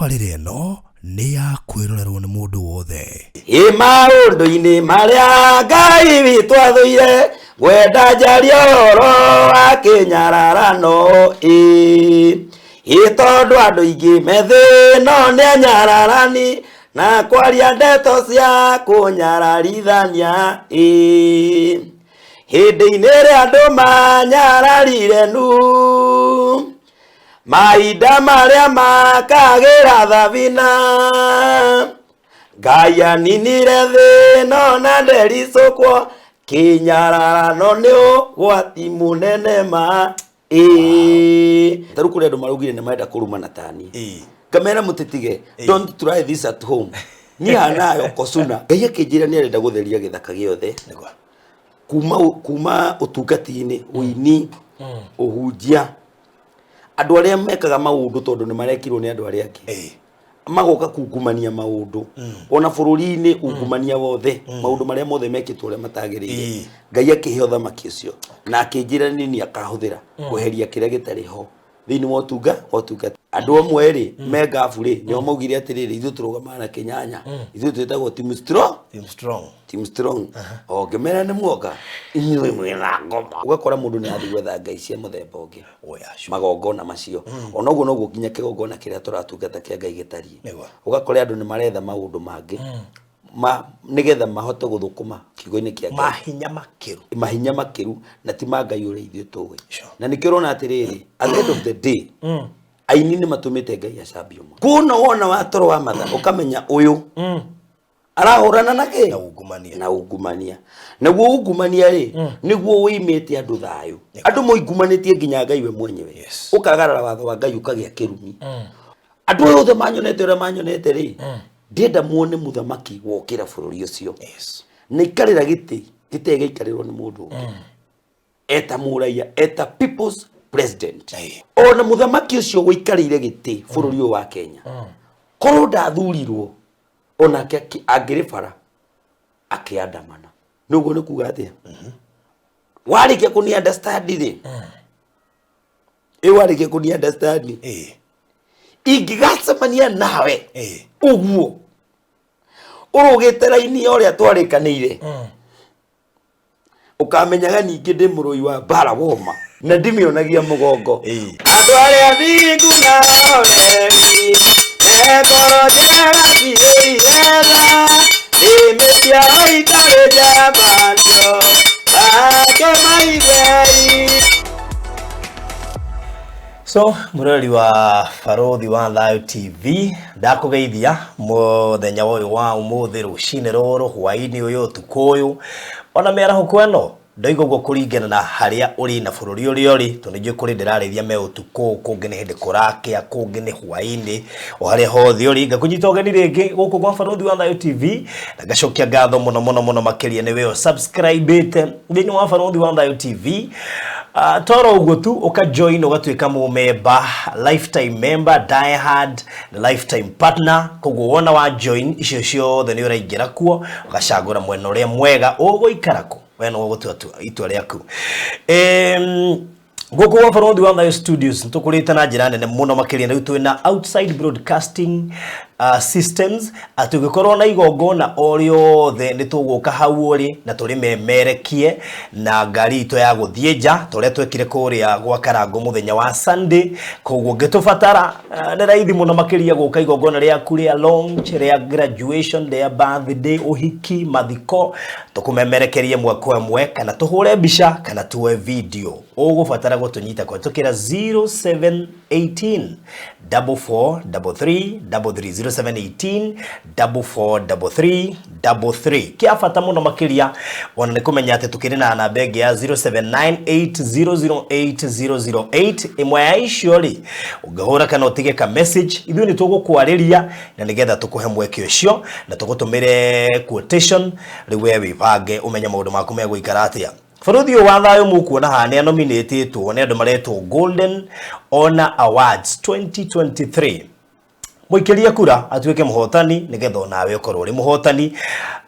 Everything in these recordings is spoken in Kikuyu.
Tabarĩra ĩno nĩ ya kwĩrorerwo nĩ mũndũ wothe. Ĩ maũndũ-inĩ marĩa Ngai witũ athũire, ngwenda njarie ũhoro wa kĩnyararano ĩ. Ĩ tondũ andũ aingĩ me thĩ ĩno nĩ anyararani, na kwaria ndeto cia kũnyararithania ĩ. Hĩndĩ-inĩ ĩrĩa andũ manyararire Nuhu, mahinda marĩa makagĩra thabina, Ngai aninire thĩ ĩno na ndericũkwo, kĩnyararano nĩ ũgwati mũnene ma ĩĩ. Ta rĩu kũrĩ andũ maraugire nĩ marenda kũrumana ta niĩ, ngamera mũtitige, don't try this at home, niĩ hanayo kosuna. Ngai akĩnjĩra nĩ arenda gũtheria gĩthaka gĩothe kuma ũtungati-inĩ, ũini, ũhunjia, andũ arĩa mekaga maũndũ tondũ nĩ marekirwo nĩ andũ arĩa angĩ, magoka kungumania maũndũ ona bũrũri-inĩ, ungumania wothe, maũndũ marĩa mothe mekĩtwo ũrĩa matagĩrĩire. Ngai akĩhe ũthamaki ũcio na akĩnjĩra nĩ niĩ akahũthĩra kweheria kĩrĩa gĩtarĩ ho thĩinĩ wa ũtungata. Andũ amwe rĩ me ngabu rĩ, nĩo maugire atĩrĩrĩ, ithuĩ tũrũgamaga na kĩnyanya, ithuĩ twĩtagwo team strong. Team strong. Team strong. O ngĩmera nĩ muoka inyuĩ mwĩna ngoma, ũgakora mũndũ nĩ athiĩ gwetha ngai cia mũthemba ũngĩ. Oya, sure. Magongona macio ona ũguo noguo nginya kĩgongona kĩrĩa tũratungata kĩa Ngai gĩtariĩ. Ũgakora andũ nĩ maretha maũndũ mangĩ ma nĩgetha mahote gũthũkũma kiugo-inĩ kĩa Ngai. Mahinya makĩru. Mahinya makĩru na ti ma Ngai ũrĩa ithuĩ tũĩ. Na nĩkĩo ũrona atĩrĩrĩ, at the end of the day, aini nĩ matũmĩte Ngai acambio mũno. Kuona wona wa toro wa matha ũkamenya ũyũ arahũrana na kĩ? Na ungumania. Na ungumania. Naguo ungumania rĩ, nĩguo wĩimĩte andũ thayũ. Andũ moingumanĩtie nginya Ngai we mwenyewe. Ũkagarara watho wa Ngai, ũkagĩa kĩrumi. Andũ aya othe manyonete ũrĩa manyonete rĩ, ndĩenda muone mũthamaki wokĩra bũrũri ũcio na ikarĩra gĩtĩ gĩtarĩ gĩaikarĩrwo nĩ mũndũ ũngĩ, eta mũraiya, eta people's president. Ona mũthamaki ũcio ũikarĩire gĩtĩ bũrũri ũyũ wa Kenya, korwo ndathurirwo, onake angĩrĩ bara akĩandamana. Nĩ ũguo nĩ kuga atĩa? Warĩkia kũni understand rĩ, ĩ warĩkia kũni understand, ingĩgacemania nawe ũguo ũrũgĩte raini ya ũrĩa twarĩkanĩire, ũkamenyaga ningĩ ndĩ mũrũi wa mbara woma na ndimĩonagia mũgongo. Andũ arĩa thingu na oreri me ngoro njega ciĩire tha, nĩmĩ ciao itarĩ njambanio make maigwei. So mũrori wa Barũthi wa Thayũ TV, ndakũgeithia mũthenya ũyũ wa ũmũthĩ, rũcinĩ rũrũ, hwaĩ-inĩ ũyũ, ũtukũ ũyũ, ona mĩarahũko ĩno. Ndoiga ũguo kũringana na harĩa ũrĩ na bũrũri ũrĩa ũrĩ, tondũ nĩ njũĩ kũrĩ ndĩrarĩria me ũtukũ, kũngĩ nĩ hĩndĩ kũrakĩa, kũngĩ nĩ hwaĩ-inĩ, o harĩa hothe ũrĩ. Ngakũnyita ũgeni rĩngĩ gũkũ gwa Barũthi wa Thayũ TV, na ngacokia ngatho mũno mũno mũno makĩria nĩ we ũsubscribe-ĩte thĩinĩ wa Barũthi wa Thayũ TV. Toro ũguo tu ũka join ũgatuĩka mũmemba, lifetime member, die hard na lifetime partner. Koguo wona wa join icio ciothe nĩ ũraingĩra kuo, ũgacagũra mwena ũrĩa mwega ũgũikara kũ, we nĩwe ũgũtua itua rĩaku. Gũkũ gwa Barũthi wa Thayũ Studios nĩtũkũrĩte na njĩra nene mũno makĩria, na rĩu twĩna outside broadcasting systems, atĩ ũngĩkorwo na igongona o rĩothe nĩ tũgũka hau ũrĩ na tũrĩmemerekie na ngari itũ ya gũthiĩ nja, ta ũrĩa twekire kũrĩa gwa Karangũ mũthenya wa Sunday. Koguo ũngĩtũbatara, nĩ raithi mũno makĩria gũka igongona rĩaku rĩa launch, rĩa graduation, rĩa birthday, ũhiki, mathiko, tũkũmemerekerie ĩmwe kwa ĩmwe, kana tũhũre mbica kana tuoe video. Ũgũbatara gũtũnyita kũhetũkĩra 0718 44 33 33, 0718 44 33 33. Kĩa bata mũno makĩria ona nĩ kũmenya atĩ tũkĩrĩ na namba ĩngĩ ya 0798008008. Ĩmwe ya icio rĩ, ũngĩhũra kana ũtige ka message, ithuĩ nĩ tũgũkwarĩria na nĩgetha tũkũhe mweke ũcio na tũgũtũmĩre quotation. Rĩu we wĩbange ũmenye maũndũ maku megũikara atĩa. Bũrũri ũyũ wa thayũ mũkuona haha nĩ anominĩtĩtwo nĩ andũ maretwo Golden Honor Awards 2023. Mũikĩrie kura atuĩke mũhotani nĩgetha onawe ũkorwo ũrĩ mũhotani.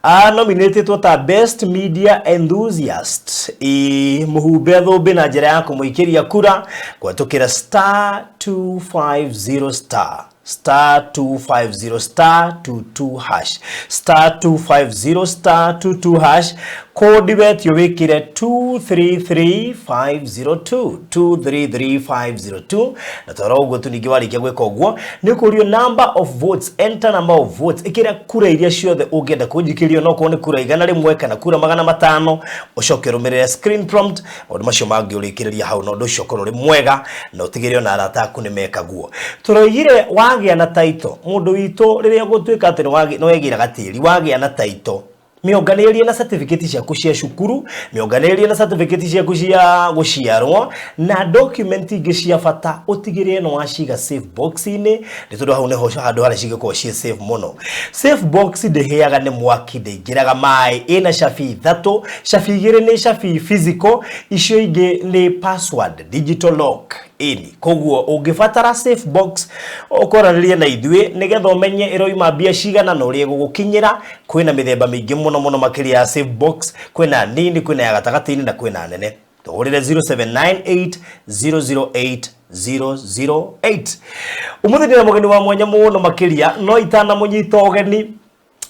Anominĩtĩtwo ta Best Media Enthusiast. Ĩ mũhumbe thũmbĩ na njĩra ya kũmũikĩria kura kũhetũkĩra star 250 star. Star 250 star 22 hash, star 250 star 22 hash. Kodi wetio wikire 233502, 233502. Na twara ũguo tu, ningĩ warĩkia gwĩka ũguo nĩ ũkũrio number of votes. Enter number of votes, ĩkĩra kura iria ciothe ũngĩenda kũnjikĩrio, no korwo nĩ kura 100 kana kura 500, ũcoke ũrũmĩrĩre screen prompt. Maũndũ macio mangĩ ũrĩkĩrĩria hau, na ũndũ ũcio ũkorwo ũrĩ mwega na ũtigĩrĩre ona arata aku nĩ mekaguo. Tũroigire wagĩa na title, mũndũ witũ, rĩrĩa gũtuĩka atĩ nĩ wegĩra gatĩri, wagĩa na title, mĩonganĩrĩrie na certificate ciaku cia cukuru, mĩonganĩrĩrie na certificate ciaku cia gũciarwo na document ingĩ cia bata, ũtigĩrĩre nĩ waciga safe box-inĩ, nĩ tondũ hau nĩho handũ harĩa cingĩkorwo ciĩ safe mũno. Safe box ndĩhĩaga nĩ mwaki, ndĩingĩraga maĩ, ĩna cabi ithatũ. Cabi igĩrĩ nĩ cabi physical, icio ingĩ nĩ password digital lock. Ĩni koguo ũngĩbatara safe box, ũkoranĩrie na ithuĩ nĩgetha ũmenye ĩroima mbia cigana na ũrĩa ĩgũgũkinyĩra. Kwĩna mĩthemba mĩingĩ mũno mũno makĩria ya safe box, kwĩna nini, kwĩna ya gatagatĩ-inĩ na kwĩna nene. Tũhũrĩre 0798 008 008. Ũmũthĩ ndĩna mũgeni wa mwanya mũno makĩria, no itanamũnyita ũgeni,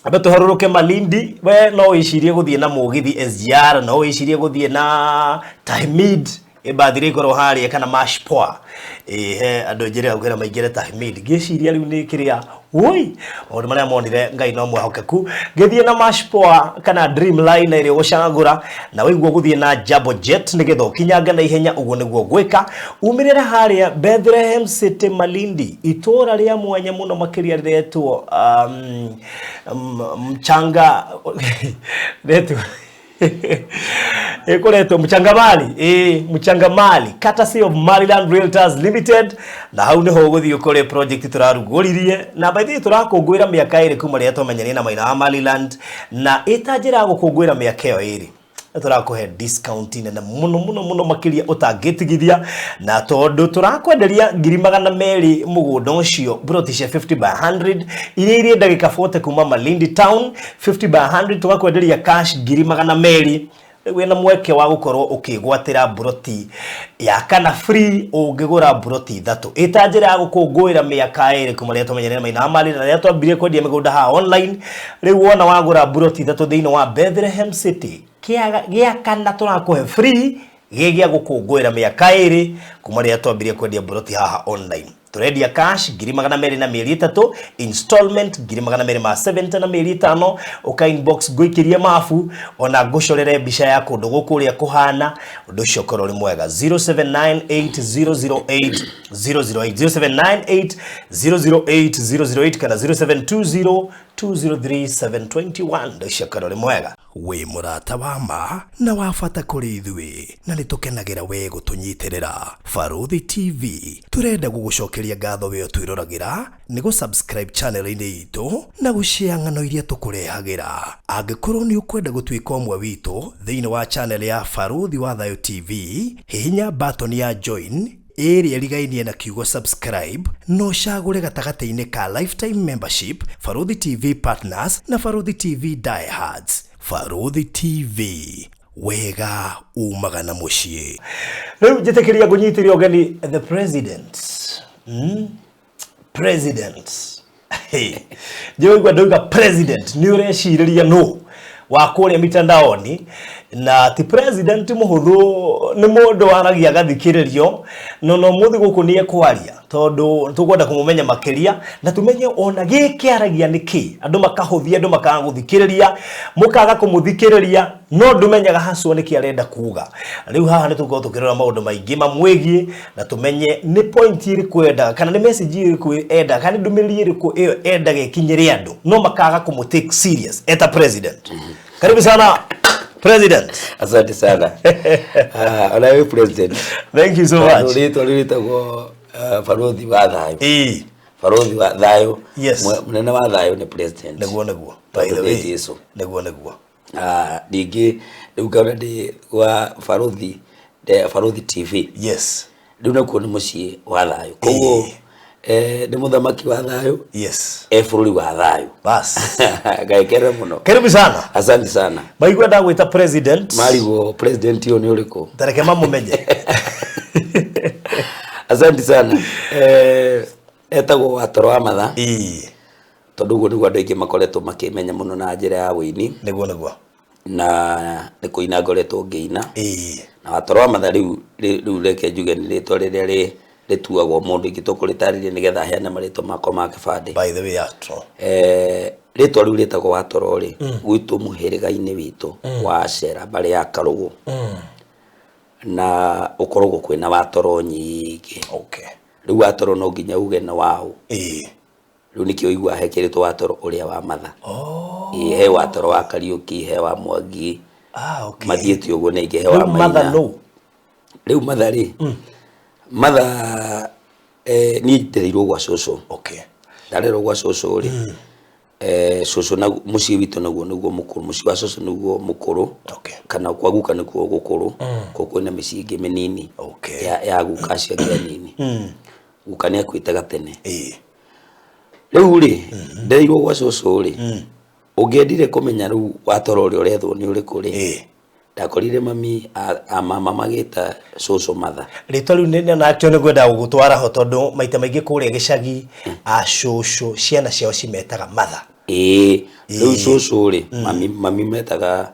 ambe tũharũrũke Malindi. We no wĩcirie gũthiĩ na mũgithi SGR, no wĩcirie gũthiĩ na Tahmid, ĩmbathi ĩrĩa ĩkoragwo harĩa, kana Mashpoa. He andũ njĩrĩga kwĩra maingĩre Tahmid, ngĩciria rĩu nĩ kĩrĩa woi maũndũ marĩa monire. Ngai no mwĩhokeku. Ngĩthiĩ na Mashpoa kana Dreamliner ĩrĩa ũgũcagũra, na waigua gũthiĩ na Jambo Jet nĩgetha ũkinyange na ihenya, ũguo nĩguo gwĩka. Umĩrĩre harĩa Bethlehem City Malindi, itũra rĩa mwanya mũno makĩria rĩretwo mchanga, rĩretwo ĩkoretwo Mchangamali, Mchangamali, courtesy of Maryland Realtors Limited. Na hau niho ũgũthiĩ ũkore project tũrarugũririe, na by the way tũrakũngũĩra mĩaka 2 kuma rĩrĩa twamenyanire na Maina wa Maryland, na ĩta njĩra ya gũkũngũĩra mĩaka ĩyo 2 tũrakũhe discount nene mũno mũno mũno makĩria ũtangĩtigithia. Na tondũ tũrakwenderia 200,000 mũgũnda ũcio, plot cia 50 by 100 iria irĩ ndagĩka 40 kuma Malindi town, 50 by 100 tũgakwenderia cash 200,000. Rĩu wĩna mweke wa gũkorwo ũkĩgwatĩra mburoti ya kana free ũngĩgũra mburoti ithatũ, ĩta njĩra ya gũkũngũĩra mĩaka 2 kuma rĩrĩa twamenyanire na Maina wa Mali na rĩrĩa twambirie kwendia mĩgũnda haha online. Rĩu wona wagũra mburoti ithatũ thĩinĩ wa Bethlehem City, gĩa kana tũrakũhe free, gĩ gĩa gũkũngũĩra mĩaka 2 kuma rĩrĩa twambirie kwendia mburoti haha online. Tũrendia cash 200,000 na mĩeri 3, installment 270,000 na mĩeri 5. Ũka inbox ngũikĩrie mabu, ona ngũcorere mbica ya kũndũ gũkũ ũrĩa kũhana. Ũndũ ũcio ũkorwo ũrĩ mwega. 0798 008 008, 0798 008 008 kana 0720 203 721. Ũndũ ũcio ũkorwo ũrĩ mwega. Wĩ mũrata wa ma na wa bata kũrĩ ithuĩ, na nĩ tũkenagĩra we gũtũnyitĩrĩra. Barũthi TV tũrenda gũgũcokeria ngatho we ũtwĩroragĩra nĩ gũ-subscribe channel-inĩ itũ na gũshare ng'ano iria tũkũrehagĩra. Angĩkorwo nĩ ũkwenda gũtuĩka ũmwe witũ thĩinĩ wa channel ya Barũthi wa Thayũ TV, hihinya button ya join ĩrĩa ĩrigainie na kiugo subscribe, no ũcagũre gatagatĩ-inĩ ka lifetime membership, Barũthi TV partners na Barũthi TV diehards. Barũthi TV, wega umaga na mũciĩ. Rĩu njĩtĩkĩria ngũnyitĩre ũgeni the president. President. Hey. Njĩwaigua ndauga president, nĩ ũrecirĩria no wa kũrĩa mitandaoni, na ti president mũhũthũ, nĩ mũndũ waragia agathikĩrĩrio. No mũthĩ gũkũ nĩ ekwaria tondũ tũkwenda kũmũmenya makĩria na tũmenye ona gĩkĩ aragia nĩkĩ. Andũ makahũthia, andũ makaga gũthikĩrĩria, mũkaga kũmũthikĩrĩria, no ndũmenyaga haswa nĩkĩ arenda kuga. Rĩu haha nĩ tũgũkorwo tũkĩrora maũndũ maingĩ mamwĩgiĩ na tũmenye nĩ point ĩrĩkũ endaga, kana nĩ message ĩrĩkũ endaga, kana nĩ ndũmĩrĩri ĩrĩkũ ĩyo endaga ĩkinyĩre andũ no makaga kũmũ take serious eta president. Karibu sana, president. Asante sana. Ah, ona wewe president. Thank you so Tondũ much. Rĩtwa rĩrĩtagwo barothi wa thayũ. Barothi wa thayũ. Yes. Mũnene wa thayũ nĩ president. Nĩguo by the Tondũ way. Nĩ Jesu. Nĩguo. Ah, ningĩ rĩu ngona ndĩ wa barothi Barothi TV. Rĩu nakuo nĩ mũciĩ wa thayũ. Koguo nĩ mũthamaki wa thayũ. E bũrũri wa thayũ. Bas. Ngaikere mũno. Karibu sana. Asante sana. Maigua ndagwĩta president. Marigwo president ũyũ nĩ ũrĩkũ? Tareke mamũmenye. Asante sana. Etagwo Watoro wa Matha. Ĩĩ. Tondũ ũguo nĩguo andũ aingĩ makoretwo makĩmenya mũno na njĩra ya ũini. Nĩguo nĩguo. Na nĩ kũina ngoretwo ngĩina. Ĩĩ. Na Watoro wa Matha rĩu rĩu reke njuge nĩ rĩtwa rĩrĩa rĩtuagwo mũndũ ingĩtũkũrĩtarĩria nĩgetha heane marĩtwa makwa ma kĩbandĩ. By the way, yeah, true. Rĩtwa rĩu rĩtagwo Watoro rĩ, gwitũ mũhĩrĩga-inĩ witũ wa Acera mbarĩ ya Karũgũ. Na ũkoragwo kwĩna watoro nyingĩ. Okay. Rĩu watoro no nginya uge nĩ waũ. Ĩĩ. Rĩu nĩkĩo ũiguaga hekĩrĩtwo watoro ũrĩa wa Matha. Oh. Ĩĩ, he watoro wa Kariũki, he wa Mwangi. Ah, okay. Mathiĩte ũguo na ingĩ he wa Rĩu Matha Maina. nũ? Rĩu Matha rĩ, Matha niĩ ndereirwo gwa cũcũ. Okay. Ndarerwo gwa cũcũ rĩ, cũcũ na mũciĩ witũ naguo nĩguo mũkũrũ, mũciĩ wa cũcũ nĩguo mũkũrũ. Okay. Kana kwa guka nĩkuo gũkũrũ. Koguo kwĩna mĩciĩ ĩngĩ mĩnini. Okay. Ya guka acio angĩ anini. Guka nĩ akuĩte gatene. Ĩĩ. Rĩu rĩ, ndereirwo gwa cũcũ rĩ, ũngĩendire kũmenya rĩu watoro ũrĩa ũrethwo nĩ ũrĩkũ rĩ, Ĩĩ. ndakorire mami a mama magĩta cũcũ Matha. Rĩtwa rĩu nĩ nakĩo nĩ ngwendaga gũgũtwara ho tondũ maita maingĩ kũrĩa gĩcagi acũcũ ciana ciao cimetaga Matha. Ĩĩ, rĩu cũcũ rĩ, mami metaga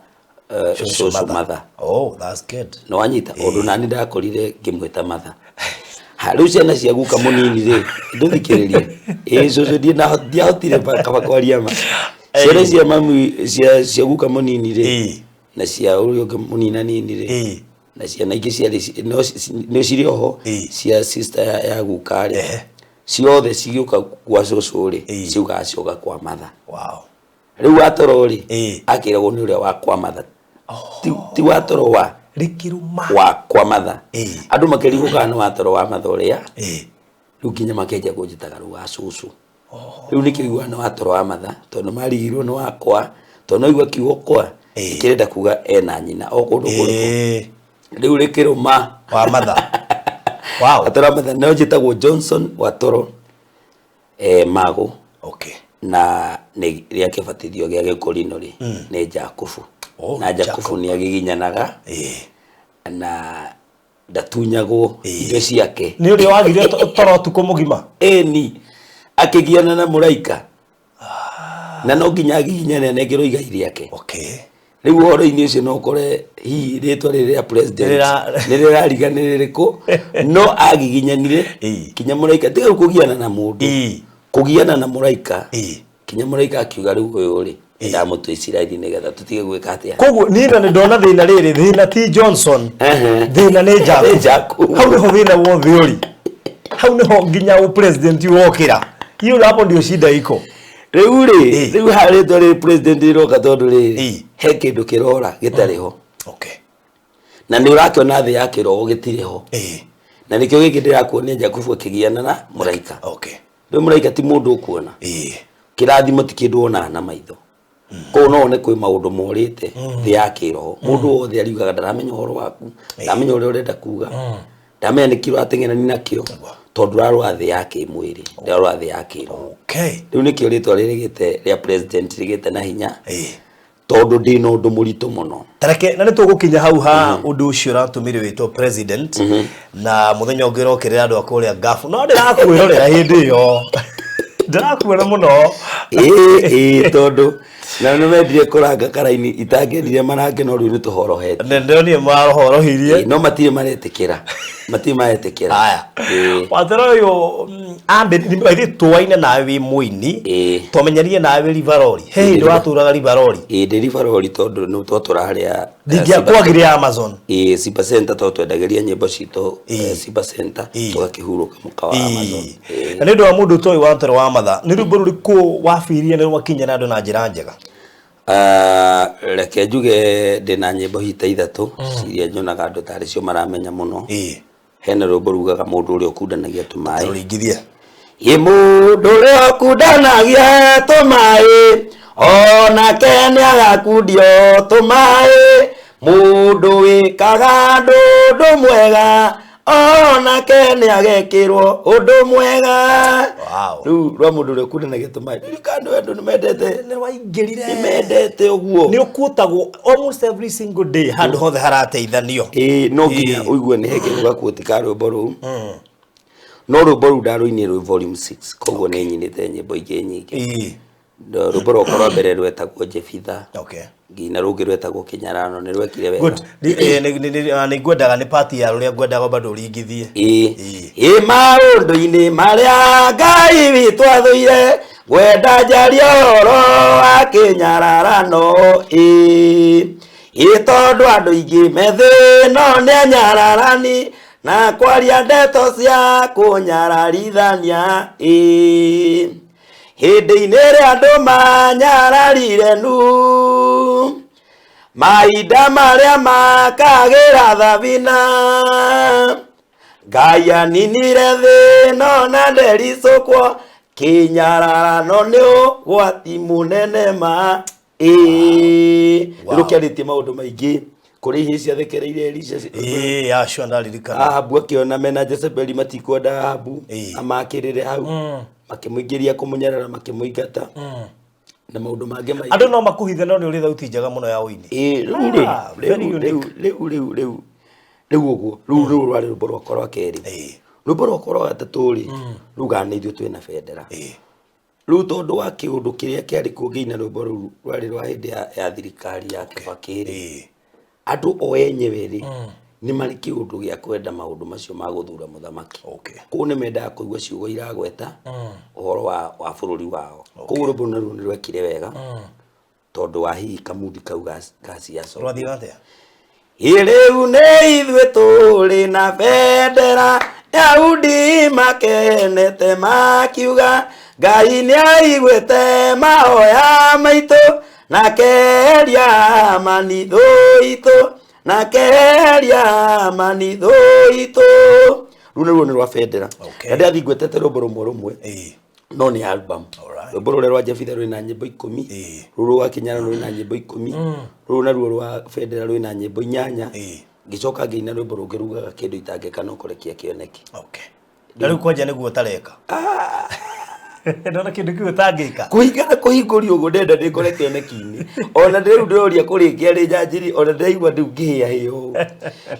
cũcũ Matha. Oh, that's good. Nĩ wanyita ũndũ nani ndakorire ngĩmwĩta Matha. Ha, rĩu ciana cia guka mũnini rĩ, ndũthikĩrĩrie. Ĩĩ cũcũ ndiahotire kaba kwaria ma. Ciana cia mami cia guka mũnini rĩ, Ĩĩ. na cia ũrĩa ũngĩ mũnina nini rĩ, Ĩĩ. na ciana ingĩ ciarĩ nĩ cirĩ oho Ĩĩ. cia sister ya guka rĩ, Ehe. ciothe cigĩũka gwa cũcũ rĩ, Ĩĩ. ciugaga cioka kwa Matha. Wow. Rĩu watoro rĩ, Ĩĩ. akĩragwo nĩ ũrĩa wa kwa Matha. Ti watoro wa Rĩkĩrũma. wa kwa Matha. Ĩĩ. Andũ makĩrigwo kana nĩ watoro wa Matha ũrĩa, Ĩĩ. rĩu nginya makĩanjia kũnjĩtaga rĩu wa cũcũ. Rĩu nĩkĩo iguaga nĩ watoro wa Matha, tondũ marigirwo nĩ wakwa, tondũ no igua kiugo kwa, Ĩĩ. kĩrenda kuga ena nyina o kũndũ kũrĩkũ. Ĩĩ. Rĩu rĩkĩrũma. Wa Matha. Wow. Watoro wa Matha no njĩtagwo Johnson Watoro Magũ. Okay. Na nĩ rĩa kĩbatithio gĩa gĩkũrinũ rĩ, nĩ Jakubu. Oh, Na Jakubu Jacob. nĩ agiginyanaga. Ĩĩ. Na ndatunyagwo Ĩĩ. indo ciake. Nĩ ũrĩa wagire toro ũtukũ mũgima? Ĩni, akĩgiana na mũraika. Na no nginya agiginyane anengerwo igai rĩake. Okay. Rĩu ũhoro-inĩ ũcio no ũkore hihi rĩtwa rĩrĩ rĩa president Rĩra- nĩ rĩrariganĩrĩ rĩkũ, no agiginyanire Ĩĩ. kinya mũraika. Tiga rĩu kũgiana na mũndũ. Ĩĩ. Kũgiana na mũraika. Ĩĩ. Kinya mũraika akiuga rĩu ũyũ rĩ, ndamũtua Isiraeli nĩgetha tũtige gwĩka atĩa. Koguo niĩ na nĩ ndona thĩna rĩrĩ, thĩna ti Johnson, Ehe. thĩna nĩ Jacob. Nĩ Jacob. Hau nĩho thĩna wothe ũrĩ. Hau nĩho nginya ũ president wokĩra. Hiyo hapo ndio shida iko. Rĩu rĩ, Ĩĩ. rĩu haha rĩtwa rĩrĩ president rĩroka tondũ rĩrĩ, Ĩĩ. he kĩndũ kĩrora gĩtarĩ ho. Okay. Na nĩ ũrakĩona thĩ ya kĩroho gĩtirĩ ho. Ĩĩ. Na nĩkĩo gĩkĩ ndĩrakuonia Jakubu akĩgiana na mũraika. Okay. Rĩu mũraika ti mũndũ ũkuona. Ĩĩ. Kĩrathimo ti kĩndũ wonaga na maitho. Koguo no wone kwĩ maũndũ morĩte thĩ ya kĩroho. Mũndũ wothe ariugaga ndaramenya ũhoro waku, ndaramenya ũrĩa ũrenda kuga, ndaramenya nĩkĩ ũrateng'erania nakĩo, tondũ ũrarora thĩ ya kĩmwĩrĩ, ndũrarora thĩ ya kĩroho. Okay. Rĩu nĩkĩo rĩtwa rĩrĩ rĩgĩte rĩa president rĩgĩte na hinya, Ĩĩ. tondũ ndĩna ũndũ mũritũ mũno. Tareke na nĩ tũgũkinya hau ha ũndũ ũcio ũratũmire wĩtwo president na mũthenya ũngĩ ũrokĩrĩra andũ a kũrĩa ngabu no ndĩrakwĩrorera hĩndĩ ĩyo ndĩrakuona mũno. Ĩĩ, ĩĩ, tondũ na nĩ mendire kũranga karaini itangĩendire marange no rĩu nĩ tũhorohete. Nĩ ndĩronire marohorohirie. Ĩĩ, no matirĩ maretĩkĩra. Matirĩ maretĩkĩra. Haya. Ĩĩ. Watero ũyũ ambĩ tũaine nawe wĩ mũini. Ĩĩ. Twamenyerire nawe wĩ Rivarori. He hĩndĩ watũraga Rivarori. Ĩĩ, ndĩ Rivarori tondũ nĩ twatũra harĩa, Ndingĩakwagire Amazon. Ĩĩ, Simba Center tondũ twendagĩria nyĩmbo citũ, Simba Center, Ĩĩ. tũgakĩhurũka mũkawa wa Amazon. Ĩĩ. Na nĩ ũndũ wa mũndũ ũtoĩ Watero wa Matha, nĩ rwĩmbo rũrĩkũ wabirie na rwakinya na andũ na njĩra njega? Reke njuge ndĩna nyĩmbo hita ithatũ iria nyonaga andũ tarĩ cio maramenya mũno. Ĩĩ. Hena rwĩmbo rugaga mũndũ ũrĩa ũkundanagia tũmaĩ. Rũringithie. Ĩ mũndũ ũrĩa ũkundanagia tũmaĩ, onake nĩagakundio tũmaĩ. Mũndũ wĩkaga ũndũ mwega, onake nĩagekĩrwo ũndũ mwega. Wow. Rĩu rwa mũndũ ũrĩa ũkundanagia tũmaĩ, ndirikana andũ nĩmendete. Nĩ rwaingĩrire. Nĩmendete ũguo. Nĩ ũkuotagwo almost every single day handũ hothe harateithanio. Ĩĩ, no nginya Ĩĩ. ũigue nĩ he kĩndũ gakuoti ka rwĩmbo rũu. No rwĩmbo rũu ndarũinire rwĩ volume 6, koguo nĩ nyinĩte nyĩmbo ingĩ nyingĩ. Rwĩmbo rwakwa rwa mbere rwetagwo Jefitha. Nginya rũngĩ rwetagwo Kĩnyarano, nĩ rwekire wega. Good. Nĩ ngwendaga nĩ part ya rũrĩa ngwendaga bado ũringithie. Ĩ ĩ maũndũ-inĩ marĩa Ngai witũ athũire, ngwenda njarie ũhoro wa kĩnyararano. Ĩ ĩ tondũ andũ aingĩ methĩ no nĩ anyararani na kwaria ndeto cia kũnyararithania. Ĩ hĩndĩ-inĩ ĩrĩa andũ manyararire nu, mahinda marĩa makagĩra thabina, Ngai aninire thĩ no na ndericũkwo, kĩnyararano nĩ ũgwati mũnene ma. Ĩ rũkĩarĩtie maũndũ maingĩ kũrĩ ihĩĩ ciathekereire Elisha. Ĩĩ, acio ndaririkana. Ahabu akĩona mena Jezebeli matikwenda Ahabu amakĩrĩre hau, makĩmũingĩria kũmũnyarara, makĩmũingata na maũndũ mangĩ maingĩ. Andũ no makuhithe no nĩ ũrĩ thauti njega mũno ya ũini. Ĩĩ, rĩu rĩ, Ah, very rĩu unique. rĩu rĩu rĩu rĩu rĩu ũguo rĩu rĩu rwarĩ rwĩmbo rwakwa rwa kerĩ. Rwĩmbo rwakwa rwa gatatũ rĩ, rugaga nĩ ithuĩ twĩna bendera. Rĩu tondũ wa kĩũndũ kĩrĩa kĩarĩ kuo ngĩina rwĩmbo rũu rwarĩ rwa hĩndĩ ya thirikari ya Kibaki rĩ, andũ o enyewe rĩ, nĩ marĩ kĩũndũ gĩa kwenda maũndũ macio ma gũthura mũthamaki. Kũu nĩ mendaga kũigua ciugo iragweta ũhoro wa bũrũri wao. Koguo rwĩmbo naruo nĩ rwekire wega tondũ wa hihi kamundi kau ga siasa. Rwathiaga atĩa? Rĩu nĩ ithuĩ tũrĩ na bendera, Yahudi makenete makiuga Ngai nĩ aiguĩte mahoya maitũ, na keheria amani thũ itũ, na keheria amani thũ itũ. Rũu naruo nĩ rwa bendera. Na ndĩrathiĩ ngwetete rwĩmbo rũmwe rũmwe. No nĩ album. Rwĩmbo rũrĩa rwa Jefitha rwĩna nyĩmbo 10, rũrũ rwa Kĩnyarano rwĩna nyĩmbo 10, rũrũ naruo rwa bendera rwĩna nyĩmbo 8. Ngĩcoka ngĩina rwĩmbo rũngĩ rugaga kĩndũ itangĩka no kũrekia kĩoneki. Na rĩu kwanja nĩguo ũtareka. Ndona kĩndũ kĩu ũtangĩka. Kũhingana kũhingũrio ũguo ndenda ndĩkore kĩoneki-inĩ. Ona rĩu ndĩroria kũrĩkia rĩ njanjiri, ona ndĩraigua rĩu ngĩhĩahĩa ũũ.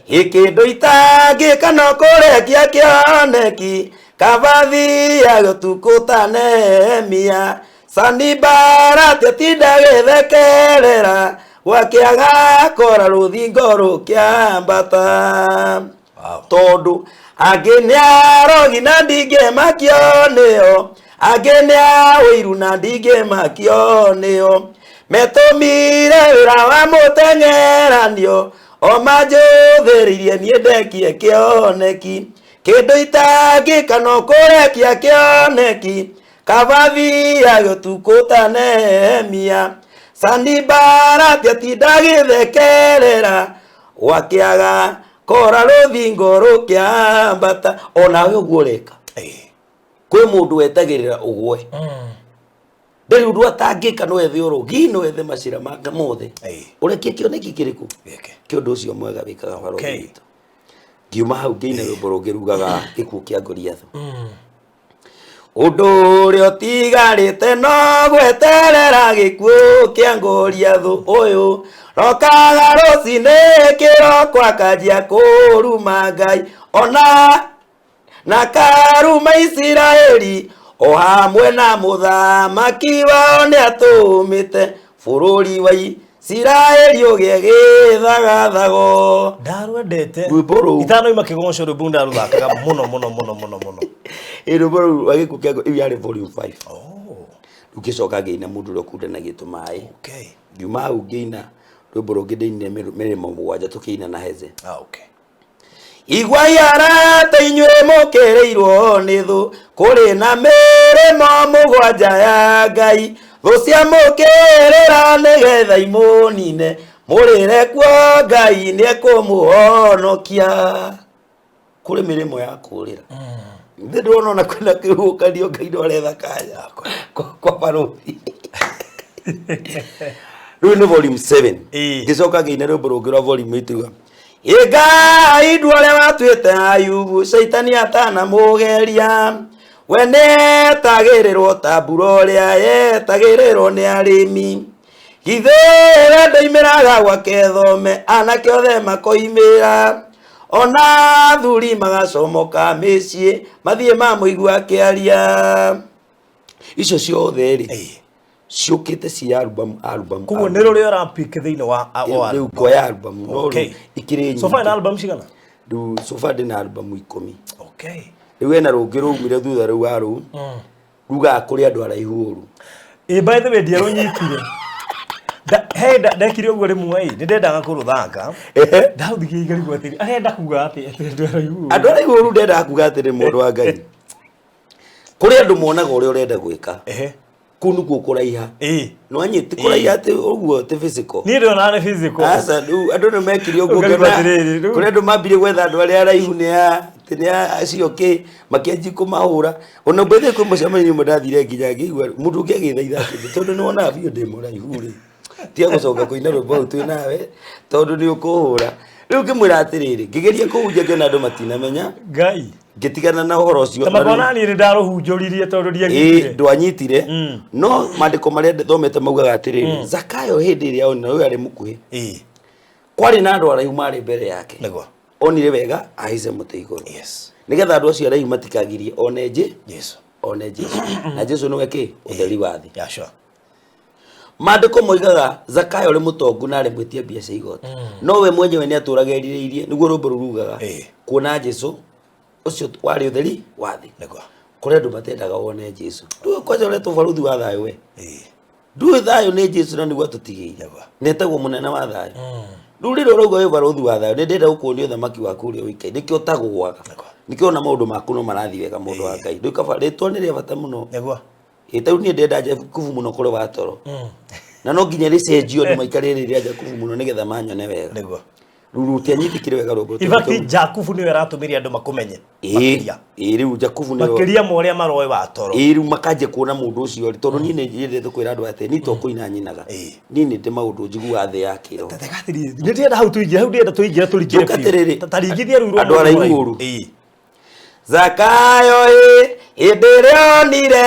Ĩ kĩndũ itangĩka no kũrekia kĩoneki, kabathi ya gũtukũ ta Nehemia, Sanibalati atinda agĩthekerera, gwakĩaga kora rũthingo rũkĩambata. Tondũ angĩ nĩ arogi na ndingĩmakio nĩo, angĩ nĩ a ũiru na ndingĩmakio nĩo, metũmire wĩra wa mũteng'eranio, o manjũthĩrĩirie niĩ ndekie kĩoneki, kĩndũ itangĩka no kũrekia kĩoneki, kabathi ya gũtukũ ta Nehemia, Sanibalati atinda agĩthekerera, gwakĩaga kora rũthingo rũkĩambata. Onawe ũguo ũreka. Kwĩ mũndũ wetagĩrĩra ũgwe. Ndĩrĩ ũndũ atangĩka, no ethe ũrogi, no ethe macira make mothe. Ũrekie kĩoneki kĩrĩkũ? Kĩ ũndũ ũcio mwega wĩkaga barũthi witũ. Ngiuma hau ngĩina rwĩmbo rũngĩ rugaga gĩkuũ kĩa Goliathũ. Ũndũ ũrĩa ũtigarĩte no gweterera gĩkuũ kĩa Goliathũ ũyũ, rokaga rũcinĩ kĩroko akanjia kũruma Ngai, ona na karuma Isiraeli, o hamwe na mũthamaki wao nĩ atũmĩte bũrũri wa Isiraeli ũgĩe gĩthagathago. Ndarwendete. Rwĩmbo rũu. Itanoima kĩgoco rwĩmbo ndarũthakaga mũno mũno mũno mũno mũno. Ĩ rwĩmbo rũu rwa gĩkuũ kĩa ĩyo yarĩ volume 5. Rĩu ngĩcoka ngĩina mũndũ ũrĩa ũkundanagia tũmaĩ. Ngiuma hau ngĩina rwĩmbo rũngĩ ndĩinire mĩrĩmo 7 tũkĩina na Heze. Igua arata inyuĩ mũkĩrĩirwo nĩ thũ, kũrĩ na mĩrĩmo 7 ya Ngai, thũ ciamũkĩrĩra nĩgetha imũnine, mũrĩre kuo Ngai nĩekũmũhonokia. Kũrĩ mĩrĩmo ya kũrĩra. Nĩ ndĩrona ona kwĩna kĩhuhũkanio Ngai no aretha kanya kwa barũthi. Rĩu nĩ volume 7. Ngĩcoka ngĩina rwĩmbo rũngĩ rwa volume 8 ruga Ĩ Ngai ndũ ũrĩa watuĩte Ayubu, caitani atanamũgeria, we nĩetagĩrĩrwo ta mbura ũrĩa yetagĩrĩrwo nĩ arĩmi. Githĩ we ndoimĩraga gwake thome, anake othe makoimĩra. Ona athuri magacomoka mĩciĩ mathiĩ mamũigua akĩaria. Icio ciothe rĩ, ciũkĩte ci album album. Koguo nĩ rũrĩa ũrapick thĩinĩ wa wa Rĩu ngoya album no rĩu ikĩrĩ So far nyingĩ. na album cigana? Rĩu so far ndĩna album 10. Rĩu hena rũngĩ rũumire thutha rĩu wa rũu rugaga kũrĩ andũ araihu ũru. Ĩ, by the way, ndiarũnyitire. He ndekire ũguo rĩmwe ĩ, nĩ ndendaga kũrũthaka. Ndaũthigie ngarigwo atĩrĩ, arenda kuga atĩ atĩ andũ araihu ũru. Andũ araihu ũru ndendaga kuga atĩrĩ, mũndũ wa Ngai, kũrĩ andũ monaga ũrĩa ũrenda gwĩka, kũu nĩkuo kũraiha. Nĩwanyita kũraiha atĩ ũguo ti physical. Niĩ ndionaga nĩ physical. Aca, rĩu andũ nĩ mekire ũguo. Ũkarigwo ngĩona atĩrĩrĩ, rĩu. Kũrĩ andũ mambirie gwetha andũ arĩa araihu nĩ a atĩ nĩ a acio kĩ makĩanjia kũmahũra. Ona mbethe kwĩ mũcemanio ũmwe ndathire nginya ngĩigua mũndũ ũngĩ agĩthaitha kĩndũ, tondũ nĩ wonaga biũ ndĩ mũraihu rĩ, tiga gũcoka kũina rwĩmbo hau twĩ nawe tondũ nĩ ũkũhũra. Rĩu ngĩmwĩra atĩrĩrĩ, ngĩgeria kũhunjia ngĩona andũ matinamenya, Ngai. Ngĩtigana na ũhoro ũcio. Ta Na rĩu- makona niĩ nĩ ndarũhunjũririe tondũ ndianyitire. Ndwanyitire, no maandĩko marĩa thomete maugaga atĩrĩrĩ, Zakayo hĩndĩ ĩrĩa onire ũyũ arĩ mũkuhĩ, kwarĩ na andũ araihu marĩ mbere yake, onire wega ahaice mũtĩ igũrũ nĩgetha andũ acio araihu matikagirie one nje one Jesu, na Jesu nĩwe kĩ ũtheri wa thĩ. Maandĩko moigaga Zakayo ũrĩ mũtongu na arĩ mwĩtia mbia cia igoti, no we mwenyewe nĩ atũraga erirĩirie, nĩguo rwĩmbo rũu rugaga, kuona Jesu ũcio warĩ ũtheri wa thĩ. Kũrĩ andũ matendaga wone Jesu. Ndũĩ kwanja ũretwo baruthi wa thayũ we, ndũĩ thayũ nĩ Jesu na nĩguo atũtigĩire, na etagwo mũnene wa thayũ. Rĩu rĩrĩa ũrauga wĩ baruthi wa thayũ, nĩ ndĩrenda gũkuonia ũthamaki waku ũrĩa ũikaine, nĩkĩo ũtagũaga, nĩkĩo ona maũndũ maku no marathiĩ wega, mũndũ wa Ngai. Rĩu kaba rĩtwa nĩ rĩa bata mũno. Ĩ, tarĩu niĩ ndĩrenda Jakubu mũno kũrĩ wa toro, na no nginya rĩcenjio andũ maikare rĩrĩ rĩa Jakubu mũno nĩgetha manyone wega. Rĩu rũtianyitĩkire wega rwĩmbo In fact, Jakubu nĩwe aratũmire andũ makũmenye makĩria. Ĩ, rĩu Jakubu nĩwe. Makĩria ma ũrĩa maroĩ wa toro. Ĩ, rĩu makanjia kuona mũndũ ũcio rĩ, tondũ niĩ nĩ nyendete kwĩra andũ atĩ niĩ to kũina nyinaga, niĩ nĩ ndĩ maũndũ njiguaga thĩ ya kĩroho. Tega atĩrĩrĩ, nĩ ndĩrenda hau tũingĩre, hau ndĩrenda tũingĩre tũrikĩre Njoka biũ. atĩrĩrĩ, Ta ringithia rũu rwa andũ mũndũ araihu mũraihu. ũru. Zakayo ĩ, hĩndĩ ĩrĩa onire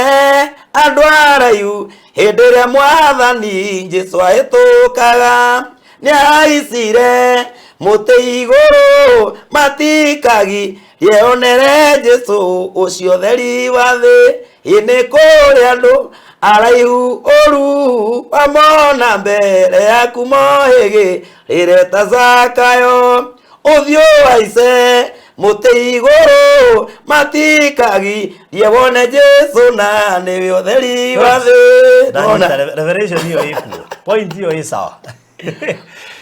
andũ araihu, hĩndĩ ĩrĩa mwathani Jesu ahĩtũkaga, nĩ ahaicire mũtĩ igũrũ matikagi yeonere Jesu ũcio theri wa thĩ. Ĩ nĩ kũrĩ andũ araihu ũru wamona mbere yaku mohĩgĩ rĩreta Zakayo, ũthiũ haice mũtĩ igũrũ matikagi wone Jesu na nĩwe ũtheri wa thĩ. Ndanyita, Ndona? Revelation ĩyo ĩkuo, point ĩyo ĩ sawa.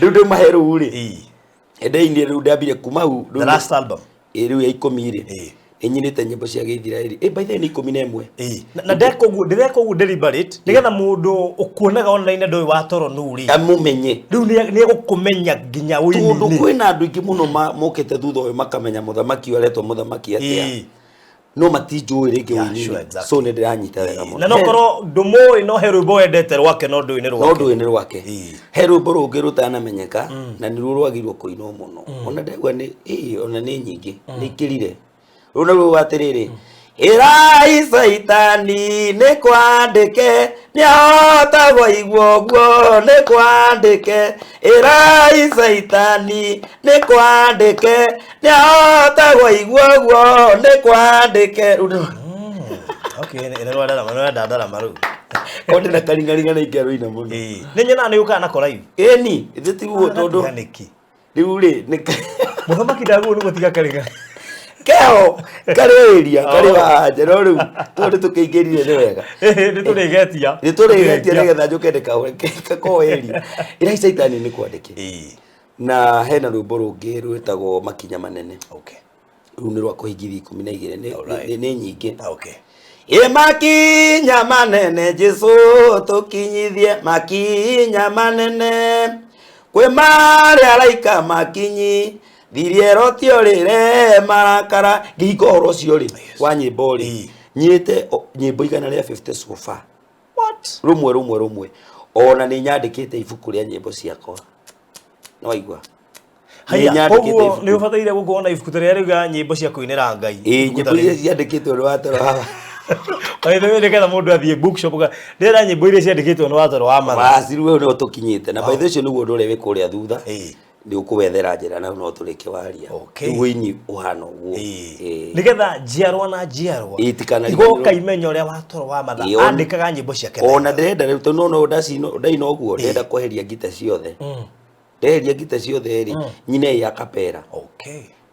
Rĩu ndĩmahe rũu rĩ, ndeinire rĩu ndambire kuma hau The last album. Ĩ, rĩu ya 10 rĩ, ĩnyinĩte nyĩmbo cia gĩithiraeli. Ĩ, by the way, nĩ 11. Na ndeka ũguo, ndĩreka ũguo deliberate nĩgetha mũndũ ũkuonaga online ndũĩ wa toro nũ rĩ, amũmenye. Rĩu nĩ egũkũmenya nginya tondũ ũini-inĩ. Kwĩna andũ aingĩ mũno mokĩte thutha ũyũ makamenya mũthamaki ũyũ aretwo mũthamaki atĩa, no matinjũĩ rĩngĩ ũini-inĩ. So nĩ ndĩranyita wega mũno. Na no korwo ndũmũĩ, no he rwĩmbo wendete rwake, no ndũĩ nĩ no rwake. Ndũĩ nĩ rwake. He rwĩmbo rũngĩ rũtanamenyeka na nĩruo rwagĩrĩirwo kũinwo mũno, ona ndegwa nĩ ĩĩ, ona nĩ nyingĩ nĩ ikĩrire rũu naruo atĩrĩrĩ, ĩrai caitani nĩ kwandĩke nĩahotagwo igua ũguo, nĩ kwandĩke, ĩrai caitani nĩ kwandĩke nĩahotagwo igua ũguo, nĩ kwandĩke. Rĩu Okay, nĩ rwa ndarama, nĩ rwenda ndarama rũu. Ko ndĩna karingaringa na ingĩarũina mũno. Nĩ nyonaga nĩ ũkaga nako live. Ĩni ithe tiguo tondũ Gatiga nĩkĩ? Rĩu rĩ nĩ Mũthamaki ndaguo nĩ gũtiga karinga. Keho karĩ area karĩ haha nja, no rĩu tondũ tũkĩingĩrire nĩ wega. Nĩ tũrĩgetia. Nĩ tũrĩgetia nĩgetha njũke ndĩkahure kako area ĩrai caitani nĩ kwandĩke. Na hena rwĩmbo rũngĩ rwĩtagwo Makinya Manene. Rũu nĩ rwa kũhingithia 12 nĩ nyingĩ. Ĩ, makinya manene Jesu tũkinyithie, makinya manene kwĩ marĩa araika makinyi thirie rotio rĩre marakara. Ngĩhinga ũhoro ũcio rĩ wa nyĩmbo rĩ, nyĩte nyĩmbo 150 so far. What? Rũmwe rũmwe rũmwe, ona nĩ nyandĩkĩte ibuku rĩa nyĩmbo ciakwa, nĩ waigua? Nĩ Haya, nyandĩkĩte koguo ibuku. nĩ ũbataire gũkorwo na ibuku ta rĩrĩa riugaga nyĩmbo cia kũinĩra Ngai. Ĩ, Ibuku ta nyĩmbo iria rĩu. ciandĩkĩtwo nĩ watoro haha. By the way, nĩgetha mũndũ athiĩ bookshop ndĩrenda nyĩmbo iria ciandĩkĩtwo nĩ watoro wa matha. Waciru we nĩho tũkinyĩte, na by the way ũcio nĩguo ũndũ ũrĩa wĩ kũrĩa thutha. Nĩ ũkũwethera njĩra na no tũrĩke waria. Okay. Rĩu ũini ũhana ũguo. Nĩgetha njiarwa na njiarwa Itikanariganĩrwo. igoka imenya ũrĩa watoro wa matha andĩkaga nyĩmbo ciake na Ona ndĩrenda rĩu tondũ no ndacino ndaina ũguo, ndĩrenda kweheria ngita ciothe. Ndeheria ngita ciothe rĩ, nyine ĩ acapella.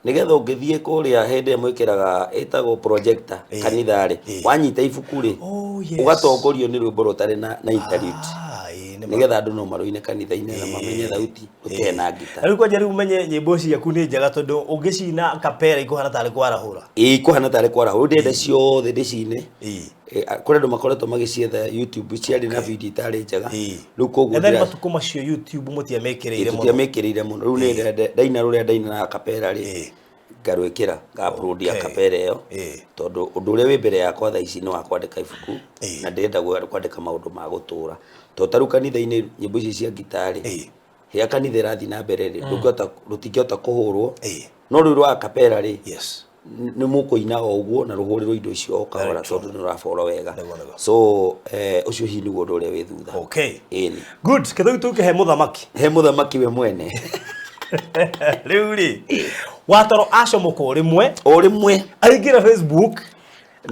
Nĩgetha ũngĩthiĩ kũrĩa hĩndĩ ĩrĩa mwĩkĩraga ĩtagwo projector kanitha rĩ, wanyita ibuku rĩ, Oh, yes. ũgatongorio nĩ rwĩmbo rũtarĩ na interlude. Ah, ĩĩ, nĩ ma. Nĩgetha andũ no marũine kanitha-inĩ na mamenye thauti rũtarĩ na ngita. Na rĩu kwanja rĩu ũmenye nyĩmbo ciaku nĩ njega tondũ ũngĩcina kapera ikũhana tarĩ kwarahũra. Ĩĩ, ikũhana tarĩ kwarahũra. Rĩu ndĩrenda ciothe ndĩcine. Kũrĩ andũ makoretwo magĩcietha YouTube ciarĩ na video itarĩ njega. Rĩu koguo And then ndĩra- matukũ macio YouTube mũtiamĩkĩrĩire mũno. Tũtiamĩkĩrĩire mũno. Rĩu nĩ ndaina rũrĩa ndaina na acapella rĩ, ngarwĩkĩra, nga upload acapella ĩyo. Tondũ ũndũ ũrĩa wĩ mbere yakwa thaa ici nĩ wa kwandĩka ibuku, na ndĩrenda kwandĩka maũndũ ma gũtũra. Tondũ ta rĩu kanitha-inĩ nyĩmbo ici cia ngita rĩ, rĩrĩa kanitha ĩrathiĩ na mbere rĩ, rũtingĩhota kũhũrwo. No rĩu rwa acapella rĩ, nĩ mũkũina o ũguo na rũhũrĩrwo indo icio o kahora tondũ nĩ rũraborwo wega. Nĩguo, nĩguo. So ũcio hihi nĩguo ũndũ ũrĩa wĩ thutha. Ĩni. Good. Kĩthũi tũke he mũthamaki. He mũthamaki we mwene. Rĩu rĩ, watoro acomokwo o rĩmwe. O rĩmwe. Aingĩra Facebook.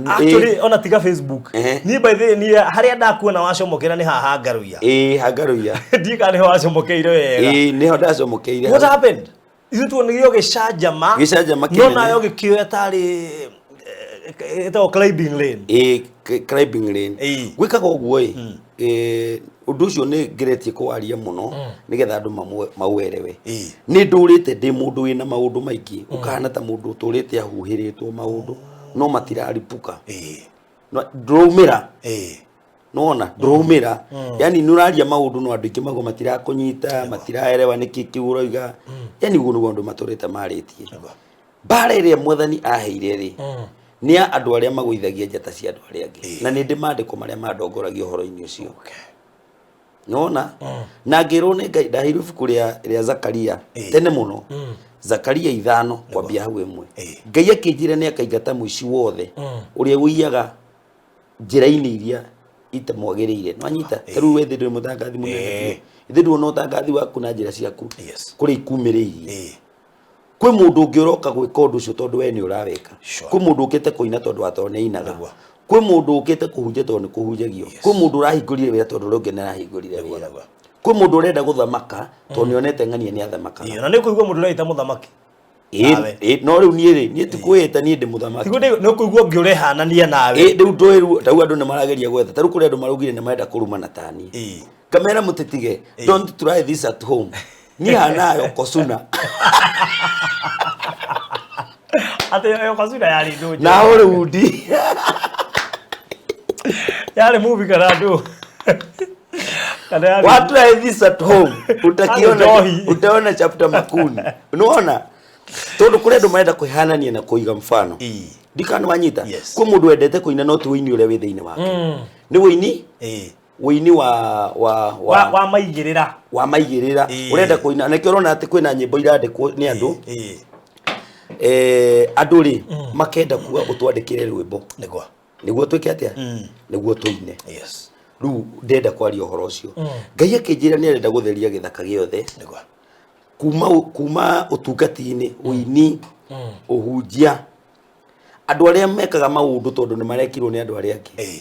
Actually, ona tiga Facebook. Niĩ by the way, niĩ harĩa ndakuona wacomokera nĩ haha Ngaruiya. Ĩĩ, Hangaruiya. Ndiũĩ kana nĩho wacomokeire wega. Ĩĩ, nĩho ndacomokeire. What happened? Ithuĩ tuonire ũgĩcanjama. Gĩcanjama No kĩnene. nawe ũgĩkĩoya tarĩ, ĩtagwo climbing lane. Ĩĩ, climbing lane. Gwĩkaga ũguo ĩ, ũndũ ũcio nĩ ngeretie kũwaria mũno nĩgetha andũ maũerewe. Nĩ ndũrĩte ndĩ mũndũ wĩna maũndũ maingĩ, ũkahana ta mũndũ ũtũrĩte ahuhĩrĩtwo maũndũ, no matiraripũka. No, ndũraumĩra. Nĩwona, ndũraumĩra. Yaani nĩ ũraria maũndũ no andũ aingĩ mago matirakũnyita, matiraerewa nĩkĩ kĩu ũroiga. Yaani ũguo nĩguo andũ matũrĩte marĩtie. Mbara ĩrĩa mwathani aheire rĩ, nĩ ya andũ arĩa magũithagia njata cia andũ arĩa angĩ. Na nĩ ndĩ maandĩko marĩa mandongoragia ũhoro-inĩ ũcio. Nĩwona? Na ngĩrwo nĩ Ngai, ndaheirwo ibuku rĩa Zakaria tene mũno. Zakaria 5 kwambia hau 1. Ngai akĩnjĩra nĩ akaingata mũici wothe ũrĩa ũiyaga njĩra-inĩ iria itamwagĩrĩire. Nĩwanyita? Ta rĩu we thĩ ndũrĩ mũtangathi mũnene biũ. Ithe ndũrĩ ũtangathi waku na njĩra ciaku kũrĩa ikumĩrĩirie. Kwĩ mũndũ ũngĩ ũroka gwĩka ũndũ ũcio tondũ we nĩ ũrawĩka. Kwĩ mũndũ ũkĩte kũina tondũ wa tondũ nĩ ainaga. Kwĩ mũndũ ũkĩte kũhunjia tondũ nĩ kũhunjagio. Kwĩ mũndũ ũrahingũrire wĩra tondũ ũrĩa ũngĩ nĩ arahingũrire wĩra. Kwĩ mũndũ ũrenda gũthamaka tondũ nĩ onete ng'ania nĩ athamakaga. Ĩĩ, na nĩ ũkũigua mũndũ ũreita mũthamaki. Nawe. No rĩu niĩ rĩ, niĩ ti kwĩĩta niĩ ndĩ mũthamaki. Tiguo nĩ ũkũigua ũngĩ ũrehanania nawe. Rĩu ndũĩ rĩu, ta rĩu andũ nĩ marageria gwetha. Ta rĩu kũrĩ andũ maraugire nĩ marenda kũrumana ta niĩ. Kamera mũtĩtige, don't try this at home. Niĩ hana Yokozuna. Atĩ Yokozuna yarĩ ndũ njega. Na Hollywood. Yarĩ movie kana ndũ? Kana yarĩ What try this at home? Utakiona, Njohi. utaona chapter makuni. Unaona? Tondũ kũrĩ andũ marenda kwĩhanania na kũiga mfano. Ndikana wanyita. Kwĩ mũndũ wendete kũina no ti ũini ũrĩa wĩ thĩinĩ wake. Nĩ ũini? Ũini Wa maigĩrĩra. Wa maigĩrĩra. Ũrenda kũina. Nĩkĩo ũrona atĩ kwĩna nyĩmbo irandĩkwo nĩ andũ. Andũ rĩ, makenda kuga ũtwandĩkĩre rwĩmbo. Nĩguo. Nĩguo twĩke atĩa? Nĩguo tũine. Rĩu ndĩrenda kwaria ũhoro ũcio. Ngai akĩnjĩra nĩ arenda gũtheria gĩthaka gĩothe. Nĩguo. Kuma ũtungati-inĩ, ũini, ũhunjia. Andũ arĩa mekaga maũndũ tondũ nĩ marekirwo nĩ andũ arĩa angĩ.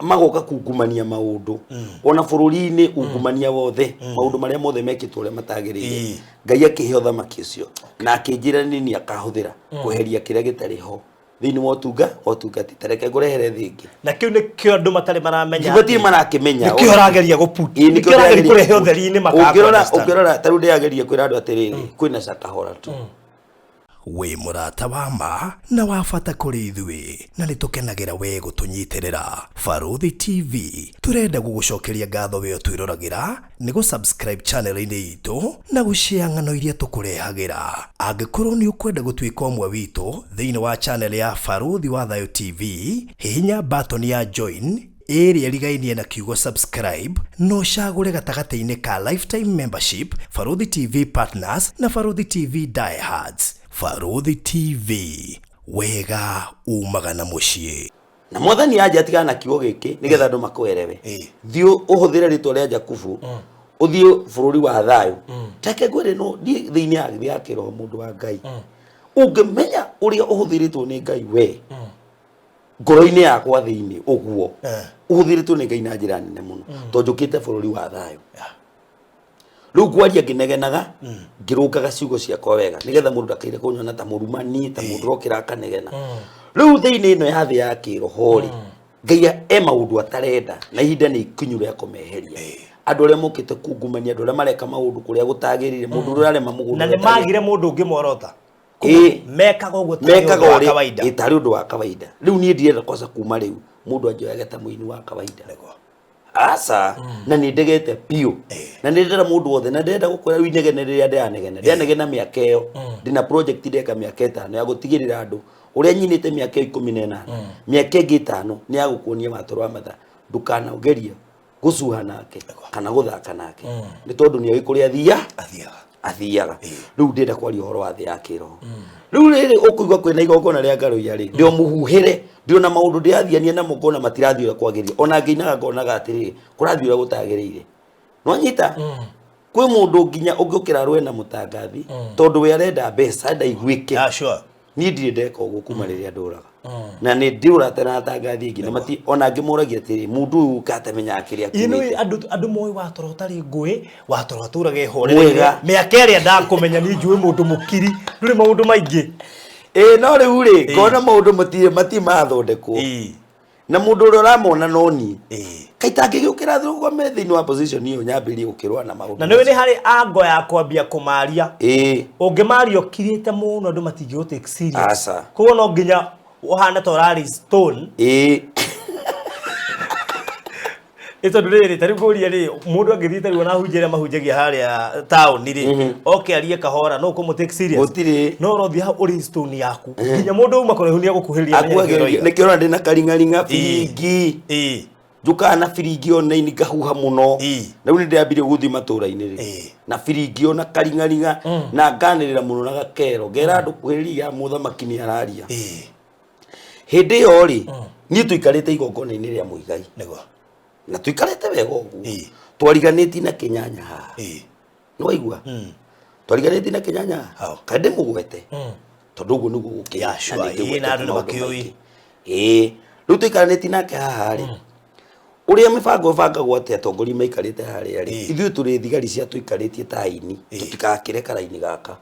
Magoka kungumania maũndũ. Ona bũrũri-inĩ ungumania wothe, maũndũ marĩa mothe mekĩtwo ũrĩa matagĩrĩire. Ngai akĩhe ũthamaki ũcio na akĩnjĩra nĩ niĩ akahũthĩra kweheria kĩrĩa gĩtarĩ ho thĩinĩ wa ũtungati. Ta reke ngũrehere thĩ ĩngĩ. Na kĩu nĩkĩo andũ matarĩ maramenya. Gũtirĩ marakĩmenya. Nĩkĩo ũrageria gũput. Ĩĩ, nĩkĩo Nĩkĩo ũrageria ndĩrageria kũrehe gũput. ũtheri-inĩ makaga kũ-understand. Ũngĩrora, ta rĩu ndĩrageria kwĩra andũ atĩrĩrĩ, kwĩna cakahora tu. Wĩ mũrata wa ma na wa bata kũrĩ ithuĩ, na nĩ tũkenagĩra we gũtũnyitĩrĩra. Barũthi TV tũrenda gũgũcokeria ngatho we ũtwĩroragĩra nĩ gũ-subscribe channel-inĩ itũ na gũ-share ng'ano iria tũkũrehagĩra. Angĩkorwo nĩ ũkwenda gũtuĩka ũmwe witũ thĩinĩ wa channel ya Barũthi wa Thayũ TV, hihinya button ya join ĩrĩa ĩrigainie na kiugo subscribe na ũcagũre gatagatĩ-inĩ ka lifetime membership, Barũthi TV Partners na Barũthi TV Diehards. Barũthi TV, wega umaga na mũciĩ. Na mwathani anja atigana na kiugo gĩkĩ nĩgetha andũ makwerewe. Thiĩ ũhũthĩre rĩtwa rĩa Jakubu. Ũthiĩ bũrũri wa thayũ. Reke ngwĩre, no niĩ thĩinĩ ya thĩ ya kĩroho, mũndũ wa Ngai, ũngĩmenya ũrĩa ũhũthĩrĩtwo nĩ Ngai we ngoro-inĩ yakwa thĩinĩ ũguo, ũhũthĩrĩtwo nĩ Ngai na njĩra nene mũno, tondũ njũkĩte bũrũri wa thayũ. Rĩu ngwaria ngĩnegenaga, ngĩrũngaga ciugo ciakwa wega, nĩgetha mũndũ ndakaire kũnyona ta mũrumani, ta mũndũ ũrokĩra akanegena. Rĩu thĩinĩ ĩno ya thĩ ya kĩroho rĩ, Ngai e maũndũ atarenda, na ihinda nĩ ikinyu rĩa kũmeheria. Andũ arĩa mokĩte kungumania, andũ arĩa mareka maũndũ kũrĩa gũtagĩrĩire, mũndũ ũrĩa ũrarĩma mũgũnda Na nĩ ũrĩa magire mũndũ ũngĩ morota. Mekaga ũguo tarĩ mekaga ũndũ wa ũrĩa kawaida. Ĩ, tarĩ ũndũ wa kawaida. Rĩu niĩ ndirenda kwaca kuma rĩu mũndũ anjoyage ta mũini wa kawaida. Aca, na nĩ ndegete biũ, na nĩ ndĩrenda mũndũ wothe, na ndĩrenda gũkwĩra rĩu inegene rĩrĩa ndĩranegena, ndĩranegena mĩaka ĩyo ndĩna project ndeka mĩaka 5 ya gũtigĩrĩra andũ ũrĩa nyinĩte mĩaka ĩyo 18, mĩaka ĩngĩ 5 nĩ ya gũkuonia watoro wa matha. Ndũkanagerie gũcuha nake kana gũthaka nake, nĩ tondũ nĩ oĩ kũrĩa athiaga. Athiaga. Rĩu ndĩrenda kwaria ũhoro wa thĩ ya kĩroho. Rĩu rĩrĩ ũkũigua kwĩna igongona rĩa ngaroia rĩ, ndĩ o mũhuhĩre, ndĩ ona maũndũ ndĩrathiania namo, ngona matirathiĩ ũrĩa kwagĩrĩire. Ona ngĩinaga ngonaga atĩrĩrĩ, kũrathiĩ ũrĩa gũtagĩrĩire. Nwanyita kwĩ mũndũ nginya ũngĩũkĩra rũe na mũtangathi tondũ we arenda mbeca, arenda iguĩke. Yeah, sure. Niĩ ndirĩ ndeka ũguo kuma rĩrĩa ndũraga, na nĩ ndĩũrate na atangathi aingĩ, na mati ona ngĩmũragia atĩrĩ, mũndũ ũyũ ũkatamenyaga kĩrĩa Ĩno kiumĩte. Andũ moĩ watoro ũtarĩ ngũĩ, watoro atũraga ehorereire. Mwega. Mĩaka ĩrĩa ndakũmenya niĩ njũĩ mũndũ mũkiri, ndũrĩ maũndũ maingĩ. Ĩ, no rĩu rĩ, ngona maũndũ matirĩ matirĩ mathondekwo, na mũndũ ũrĩa ũramona no niĩ kaita angĩgĩũkĩra thũgome thĩinĩ wa position ĩyo nyambĩrĩrie gũkĩrũa na maũndũ Na nĩũĩ nĩ harĩ ango ya kwambia kũmaria. Ĩ. Ũngĩmaria ũkirĩte mũno, andũ matingĩgũ take serious. Aca. Koguo no nginya ũhane ta ũrarĩ stone. Ĩ, tondũ rĩrĩ, ta rĩu ngũrie rĩ, mũndũ angĩthiĩ ta rĩu ona ahunjia arĩa mahunjagia harĩa taũni rĩ, oke arie kahora, no ũkũmũ take serious? Gũtirĩ. No ũrothiĩ hau ũrĩ stone yaku, nginya mũndũ uma kũraihu nĩ agũkuhĩrĩria amenye nĩkĩo akuagĩrĩria ũroiga. Nĩkĩo ũrona ndĩna karing'aring'a biringi, njũkaga na biringi online ngahuha mũno. Na rĩu nĩ ndĩrambirie gũthiĩ matũra-inĩ rĩ na biringi ona karing'aring'a, na nganĩrĩra mũno na gakero, ngera andũ kuhĩrĩria, mũthamaki nĩ araria. Hĩndĩ ĩyo rĩ, niĩ tũikarĩte igongona-inĩ rĩa Mũigai, na tũikarĩte wega ũguo, twariganĩtie na Kĩnyanya haha. Nĩwaigua, twariganĩtie na Kĩnyanya haha. Hau. Kaĩ ndĩmũgwete, tondũ ũguo nĩguo gũkĩrĩ. Yeah, sure. Na ndingĩgweta Na andũ nĩ maũndũ makĩũĩ. maingĩ. Ĩĩ, rĩu tũikaranĩtie nake haha rĩ, ũrĩa mĩbango ĩbangagwo atĩ atongoria maikarĩte harĩa rĩ, ithuĩ tũrĩ thigari cia tũikarĩtie ta aini, tũtikakĩre karaini gaka,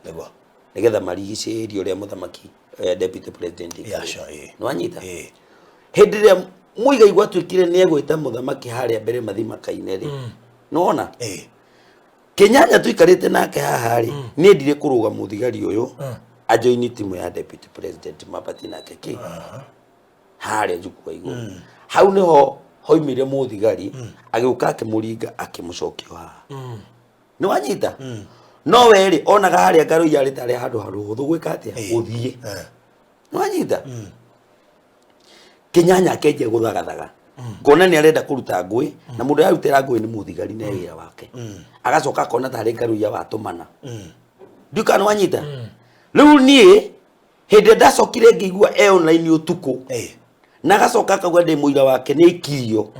nĩgetha marigicĩrie ũrĩa mũthamaki, deputy president Yeah, aikarĩte. sure, ĩĩ. Nĩwanyita, hĩndĩ ĩrĩa Mũigai gwatuĩkire nĩ egwĩta mũthamaki harĩa mbere mathi makaine rĩ, nĩwona Kĩnyanya tũikarĩte nake haha rĩ, nĩ endire kũrũga mũthigari ũyũ ajoini timu ya deputy president, mabati nake kĩ harĩa njukua igũrũ. Hau nĩho hoimire mũthigari agĩũka akĩmũringa akĩmũcokia haha. Nĩ wanyita, no we rĩ, onaga harĩa ngarũi arĩ tarĩ handũ harũhũthũ gwĩka atĩa, gũthiĩ. Nĩ wanyita, Kĩnyanya akĩanjia gũthagathaga, ngona nĩ arenda kũruta ngũĩ, na mũndũ ararutĩra ngũĩ nĩ mũthigari na wĩra wake. Agacoka akona tarĩ ngaruiya watũmana. Ndiũ kana nĩ wanyita. Rĩu niĩ hĩndĩ ĩrĩa ndacokire ngĩigua e online ũtukũ, na agacoka akauga ndĩ mũira wake nĩ aikirio.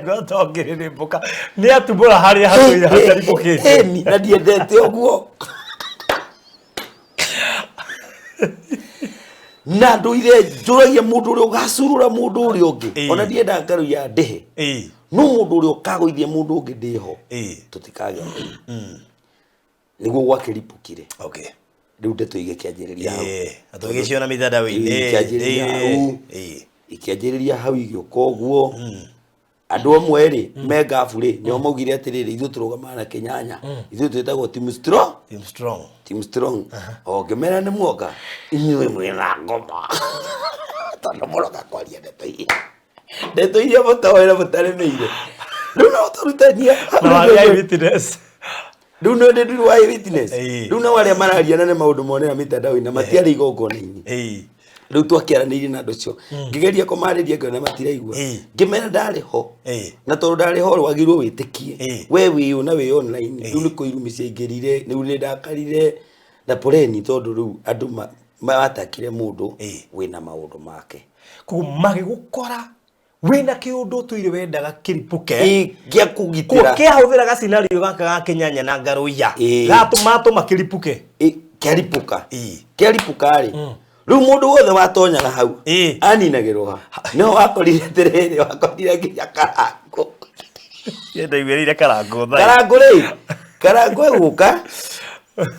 Ngotongĩrĩrĩmbũka nĩ atumbũra harĩa hatũire hataribũkĩte. Ĩni, na ndiendete ũguo, na ndũire njũragia mũndũ ũrĩa ũgacurũra mũndũ ũrĩa ũngĩ. Ona ndiendaga ngaruia ndĩhe, no mũndũ ũrĩa ũkagũithia mũndũ ũngĩ ndĩho, tũtikagĩa nĩguo gwakĩripũkire. Rĩu ndeto igĩkĩanjĩrĩria hau. Na tũgĩciona mitandao-inĩ. Ikĩanjĩrĩria hau. Ikĩanjĩrĩria hau, igĩũka ũguo. Andũ amwe rĩ me ngabu rĩ, nĩo maugire atĩrĩrĩ, ithuĩ tũrũgamaga na Kĩnyanya, ithuĩ twĩtagwo team strong. Team strong. Team strong. O ngĩmera nĩ muoka inyuĩ mwĩna ngoma, tondũ mũroka kwaria ndeto iria mũtoĩ na mũtarĩmĩire. Rĩu no tũrutania. Na warĩ eyewitness. Rĩu no ndĩ wa witness. Rĩu nao arĩa mararia na nĩ maũndũ monera mitandao-inĩ na matiarĩ igongona-inĩ. Rĩu twakĩaranĩirie na andũ acio, ngĩgeria kũmarĩria, ngĩona matiraigua. Ngĩmera ndarĩ ho, na tondũ ndarĩ ho wagĩrĩirwo wĩtĩkie. We wĩũ na wĩ online. Rĩu nĩ kũirumi ciaingĩrire. Rĩu nĩ ndakarire na poleni, tondũ rĩu andũ matakire mũndũ wĩna maũndũ make. Koguo magĩgũkora Wĩna kĩũndũ ũtũire wendaga kĩripũke. Ĩ, gĩa kũgitĩra. Kĩahũthĩraga scenario gaka ga kĩnyanya na ngarũiya. Ĩ. Gatũma tũma kĩripũke. Ĩ, kĩaripũka. Ĩ. Kĩaripũka rĩ, rĩu mũndũ wothe watonyaga hau Ĩ. aninagĩrwo ha nĩho wakorire atĩrĩrĩ, wakorire nginya Karangũ. Ndaiguĩrĩire Karangũ thaa. Karangũ rĩ, Karangũ egũka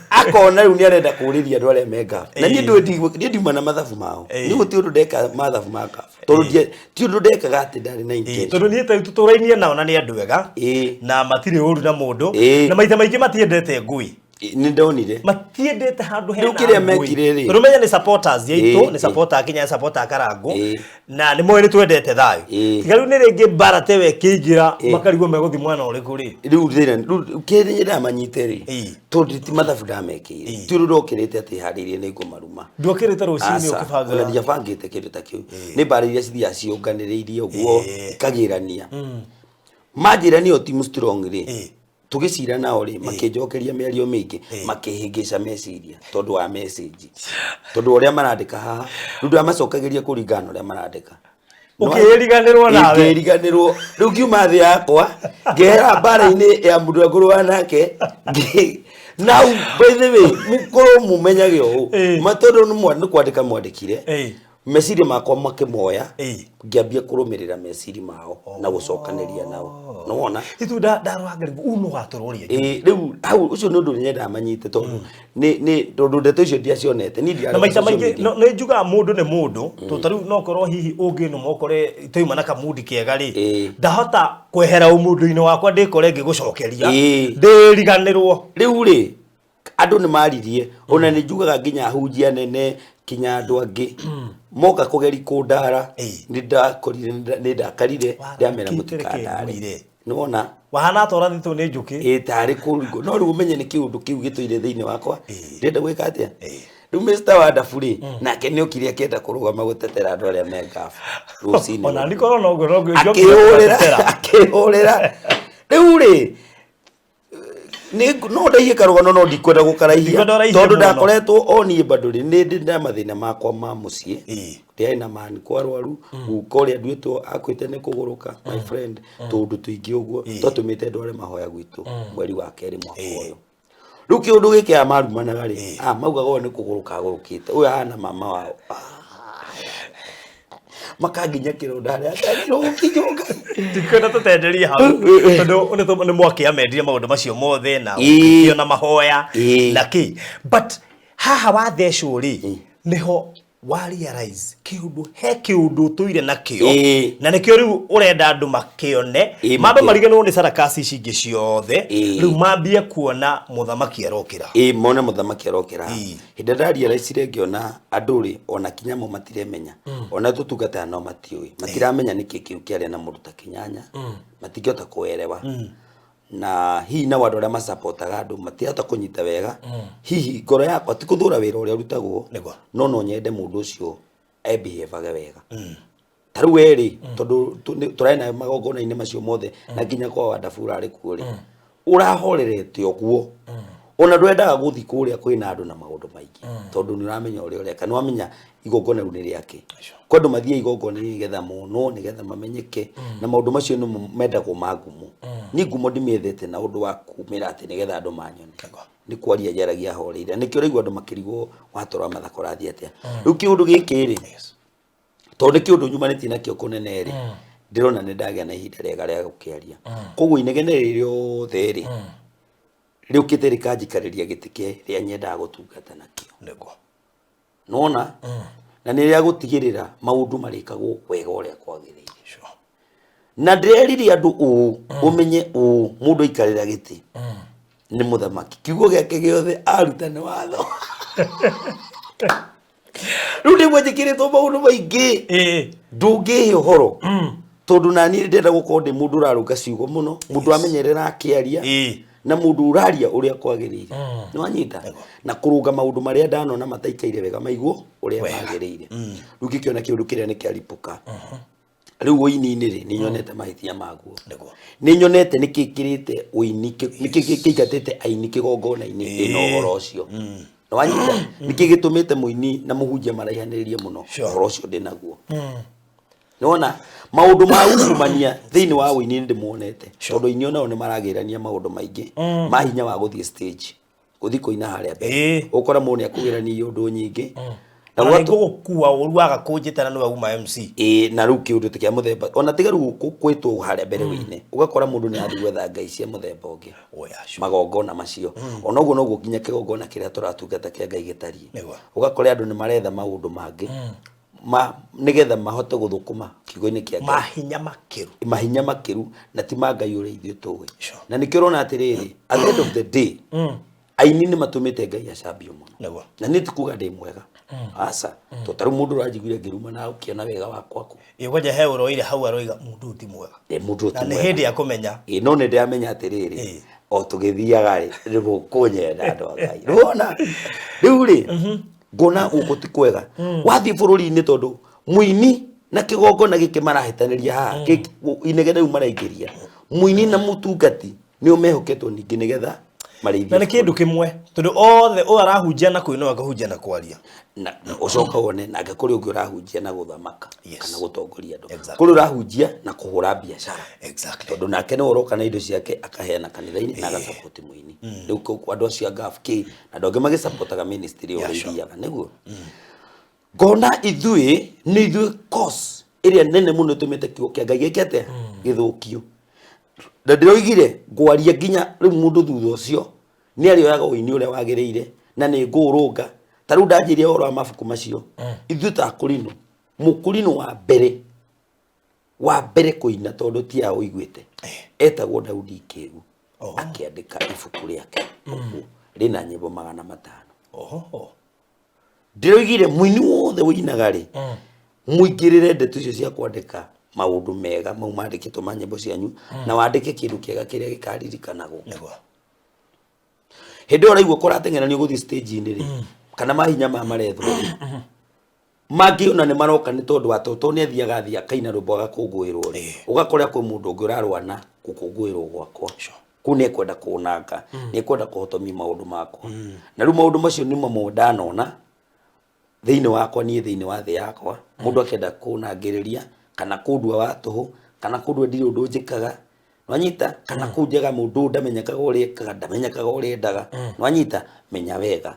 akona rĩu nĩ arenda kũrĩria andũ arĩa me ngabu, na niĩ ndũĩ niĩ ndiuma na mathabu mao. Niĩ gũtirĩ ũndũ ndeka mathabu ma ngabu, tondũ ti ũndũ ndekaga atĩ ndarĩ na intention. Tondũ niĩ ta rĩu tũtũrainie nao na nĩ andũ ega na matirĩ ũru na mũndũ, na maita maingĩ matiendete ngũĩ. Nĩ ndonire. Matiendete handũ hena Rĩu kĩrĩa ngũĩ. mekire rĩ. Tondũ menya nĩ supporters yaitũ, nĩ supporter a Kenya, nĩ supporter a Karangũ, na nĩ moĩ nĩ twendete thayũ. Tiga rĩu nĩ rĩngĩ mbara tewe ĩkĩingĩra, makarigwo megũthiĩ mwena ũrĩkũ rĩ. Rĩu thĩna rĩu kĩrĩa ndamanyite rĩ, tondũ ti mathabu ndamekĩire, ti ũndũ ndokĩrĩte atĩ harĩirie nĩ ngũmaruma. Ndwokĩrĩte rũcinĩ Aca, ũkĩbanga? Ona ndiabangĩte kĩndũ ta kĩu. Nĩ mbara iria cithiaga ciũnganĩrĩirie ũguo, ikagĩrania. Manjĩra nĩo team strong rĩ, tũgĩcira nao rĩ, makĩnjokeria mĩario mĩingĩ, makĩhĩngĩca meciria tondũ wa message, tondũ ũrĩa marandĩka haha rĩu ndamacokagĩria kũringana na ũrĩa marandĩka. Ũkĩriganĩrwo nawe. Ngĩriganĩrwo. Rĩu ngiuma thĩ yakwa, ngehera mbara-inĩ ya mũndũ ũrĩa ngũrũa nake. Now by the way, mũkorwo mũmenyage ũũ, ma tondũ nĩ kwandĩka mwandĩkire, meciria makwa makĩmoya, ngĩambia kũrũmĩrĩra meciria mao na gũcokanĩria nao, nĩwona. Itu ndarwangari uno gatũrũria. Ĩ, rĩu hau ũcio nĩ ũndũ nyendaga manyite, tondũ nĩ tondũ ndeto icio ndiacionete niĩ, Na maita ndiarĩ maingĩ social media. Nĩ njugaga mũndũ nĩ mũndũ, tondũ ta rĩu no korwo hihi ũngĩnũma ũkore twauma na kamundi kega rĩ, ndahota kwehera ũmũndũ-inĩ wakwa ndĩkore ngĩgũcokeria, ndĩriganĩrwo. Rĩu rĩ, andũ nĩ maririe, ona nĩ njugaga nginya ahunjia nene, kinya andũ angĩ moka kũgeri kũndara, nĩ ndakorire nĩ ndakarire, ndamera Warakĩte, reke mũtikandare. ngwĩre. Nĩwona. Wahana ta ũrathitwo nĩ njũkĩ. Ĩ, tarĩ kũringwo, no rĩu ũmenye nĩ kĩũndũ kĩu gĩtũire thĩinĩ wakwa, ndĩrenda gwĩka atĩa. Rĩu Mr. Wadabu rĩ, nake nĩ okire akĩenda kũrũgama gũtetera andũ arĩa me ngabu rũcinĩ. Ona niĩ korwo noguo noguo akĩhũrĩra, akĩhũrĩra. Rĩu rĩ, no ndaihie karũgano, no ndikwenda gũkaraihia, Ndikwenda ũraihie tondũ mũno. Ndakoretwo o niĩ bado rĩ, nĩ ndĩ na mathĩna makwa ma mũciĩ. Ndĩarĩ na mani kwa rwaru, guka ũrĩa nduĩtwo akuĩte nĩ kũgũrũka, my friend, tũũndũ tũingĩ ũguo twatũmĩte ndware mahoya gwitũ mweri wa kerĩ mwaka ũyũ. Rĩu kĩũndũ gĩkĩ aya marumanaga rĩ, maugaga ũyũ nĩ kũgũrũka agũrũkĩte, ũyũ ahana mama wao. Makanginya kĩronda harĩa atagĩrĩirwo gũkinywo, Ngai. Ndikwenda tũtenderie hau, tondũ nĩ mwakĩamendire maũndũ macio mothe na ũkĩtio na mahoya na kĩ, but haha wathecwo rĩ, nĩho wa realize kĩũndũ, he kĩũndũ ũtũire nakĩo, na nĩkĩo rĩu ũrenda andũ makĩone, mambe makĩone. Mariganĩrwo nĩ sarakasi ici ingĩ ciothe, rĩu mambie kuona mũthamaki arokĩra. Ĩ, mone mũthamaki arokĩra. Hĩndĩ ĩrĩa ndarealizire, ngĩona andũ rĩ, ona kinya mo matiremenya, ona tũtungataga no matiũĩ, matiramenya nĩkĩ kĩu kĩarĩa na mũndũ ta Kĩnyanya, matingĩhota kũerewa, na hihi nao andũ arĩa macapotaga andũ matirahota kũnyita wega. Hihi ngoro yakwa ti kũthũra wĩra ũrĩa ũrutagwo, no no nyende mũndũ ũcio ebehave wega. Ta rĩu we rĩ, tondũ tũrarĩ nawe magongona-inĩ macio mothe, na nginya kwa Wadabu ũrarĩ kuo rĩ, ũrahorerete ũguo, ona ndwendaga gũthiĩ kũrĩa kwĩna andũ na maũndũ maingĩ, tondũ nĩ ũramenya ũrĩa ũreka, nĩ wamenya igongona rĩu nĩ rĩake. Kwa andũ mathiĩ igongona-inĩ nĩgetha monwo, nĩgetha mamenyeke, na maũndũ macio nĩmo mendagwo ma ngumo. Niĩ ngumo ndimĩethete na ũndũ wa kumĩra atĩ nĩgetha andũ manyone, nĩ kwaria njaragia horeire. Nĩkĩo ũraigua andũ makĩrigwo watũra mathako ũrathiĩ atĩa. Rĩu kĩũndũ gĩkĩ rĩ, tondũ nĩ kĩũndũ nyumanĩtie nakĩo kũnene rĩ, ndĩrona nĩ ndagĩa na ihinda rĩega rĩa gũkĩaria. Koguo inegene rĩrĩ rĩothe rĩ, rĩũkĩte rĩkanjikarĩria gĩtĩ kĩrĩa nyendaga gũtungata nakĩo. Nona na nĩ rĩa gũtigĩrĩra maũndũ marĩkagwo wega ũrĩa kwagĩrĩire. Na ndĩrerire andũ ũũ, ũmenye ũũ, mũndũ aikarĩra gĩtĩ nĩ mũthamaki, kiugo gĩake gĩothe aruta nĩ watho. Rĩu ndĩmwe njĩkĩrĩtwo maũndũ maingĩ, ndũngĩhe ũhoro, tondũ naniĩ ndĩrenda gũkorwo ndĩ mũndũ ũrarũnga ciugo mũno, mũndũ amenyerera akĩaria, na mũndũ ũraria ũrĩa kwagĩrĩire, nĩ wanyita, na kũrũnga maũndũ marĩa ndanona mataikaire wega maiguo ũrĩa magĩrĩire. Rĩu ngĩkĩona kĩũndũ kĩrĩa nĩ kĩaripũka rĩu ũini-inĩ rĩ, nĩ nyonete mahĩtia maguo. Nĩ nyonete nĩ kĩkĩrĩte ũini, nĩ kĩingatĩte aini kĩgongona-inĩ, ndĩna ũhoro ũcio, nĩ wanyita, nĩ kĩ gĩtũmĩte mũini na mũhunjia maraihanĩrĩrie mũno. Ũhoro ũcio ndĩnaguo. Nĩwona maũndũ ma ungumania thĩinĩ wa ũini nĩ ndĩmonete, tondũ aini onao nĩ maragĩrania maũndũ maingĩ ma hinya wa gũthiĩ stage, gũthiĩ kũina harĩa mbere. Ũkora mũndũ nĩ akũgĩrania ũndũ nyingĩ na Na gwatũ ngũgũkua ũru waga kũnjĩta na nĩwe uma MC. Ĩĩ, na rĩu kĩũndũ ta kĩa mũthemba ona tiga rĩu kwĩtwo harĩa mbere wĩine, ũgakora mũndũ nĩ athiĩ gwetha ngai cia mũthemba ũngĩ. Oh, yeah, sure. Magongona macio ona ũguo noguo nginya kĩgongona kĩrĩa tũratungata kĩa Ngai gĩtariĩ. Ũgakora andũ nĩ maretha maũndũ mangĩ ma nĩgetha mahote gũthũkũma kiugo-inĩ kĩa Ngai. Mahinya makĩru. Mahinya makĩru na ti ma Ngai ũrĩa ithuĩ tũĩ. Sure. Na nĩkĩo ũrona atĩrĩrĩ, at the end of the day, aini nĩ matũmĩte Ngai acambio mũno. Na niĩ ti kuga ndĩ mwega, aca, to tarĩu mũndũ ũranjiguire ngĩruma na ũkĩona wega wakwa kũ. Ĩ, kwanja he ũroire hau aroiga mũndũ ũyũ ti mwega. Ĩ, mũndũ ũyũ Na ti nĩ mwega. hĩndĩ ya kũmenya. Ĩ, no nĩ ndĩramenya atĩrĩrĩ, o tũgĩthiaga rĩ, nĩ mũkũnyenda andũ a Ngai. Nĩwona rĩu rĩ, ngona gũkũ ti kwega wathiĩ bũrũri-inĩ, tondũ mũini na kĩgongona gĩkĩ marahĩtanĩria haha, inegene rĩu maraingĩria mũini na mũtungati nĩo mehoketwo ningĩ nĩgetha marĩithie Na nĩ kĩndũ kĩmwe, tondũ othe ũyũ arahunjia na kũina, ũyũ akahunjia na kwaria. Na ũcoka wone nake kũrĩ ũngĩ ũrahunjia na gũthamaka kana gũtongoria andũ. Kũrĩ ũrahunjia na kũhũra biacara, tondũ nake nĩwe ũroka na indo ciake akaheana kanitha-inĩ na agasapoti mũini. Rĩu andũ acio a Gulf K na andũ angĩ magĩsapotaga ministry ũrĩa ithiaga nĩguo ngona ithuĩ nĩ ithuĩ cause ĩrĩa nene mũno ĩtũmĩte kiugo kĩa Ngai gĩke atĩa, gĩthũkio. Na ndĩroigire ngwaria nginya rĩu mũndũ thutha ũcio nĩ arĩoyaga ũini ũrĩa wagĩrĩire na nĩ ngũũrũnga. Ta rĩu ndanjirie ũhoro wa mabuku macio, ithuĩ ta akũrinũ, mũkũrinũ wa mbere wa mbere kũina, tondũ ti a ũiguĩte, etagwo Daudi Kĩgu. Akĩandĩka ibuku rĩake ũguo rĩna nyĩmbo 500. Ndĩroigire mũini wothe ũinaga rĩ, mũingĩrĩre ndeto icio cia kwandĩka maũndũ mega mau mandĩkĩtwo ma nyĩmbo cianyu, na wandĩke kĩndũ kĩega kĩrĩa gĩkaririkanagwo. Hĩndĩ ĩyo ũraigua kũrateng'eranio gũthiĩ stage-inĩ rĩ, kana mahinya maya marethwo rĩ, mangĩ ona nĩ maroka nĩ tondũ wa tondũ nĩ athiaga athiĩ akaina rwĩmbo agakũngũĩrwo rĩ, ũgakora kwĩ mũndũ ũngĩ ũrarũa na gũkũngũĩrwo gwakwa. Kũu nĩ ekwenda kũnanga, nĩ ekwenda kũhotomia maũndũ makwa. Na rĩu maũndũ macio nĩ mamwe ndanona thĩinĩ wakwa niĩ, thĩinĩ wa thĩ yakwa, mũndũ akĩenda kũnangĩrĩria kana kũndua wa tũhũ kana kũndua ndirĩ ũndũ njĩkaga, nwanyita, kana kũnjega mũndũ ũyũ ndamenyekaga ũrĩa ekaga, ndamenyekaga ũrĩa endaga, nwanyita. Menya wega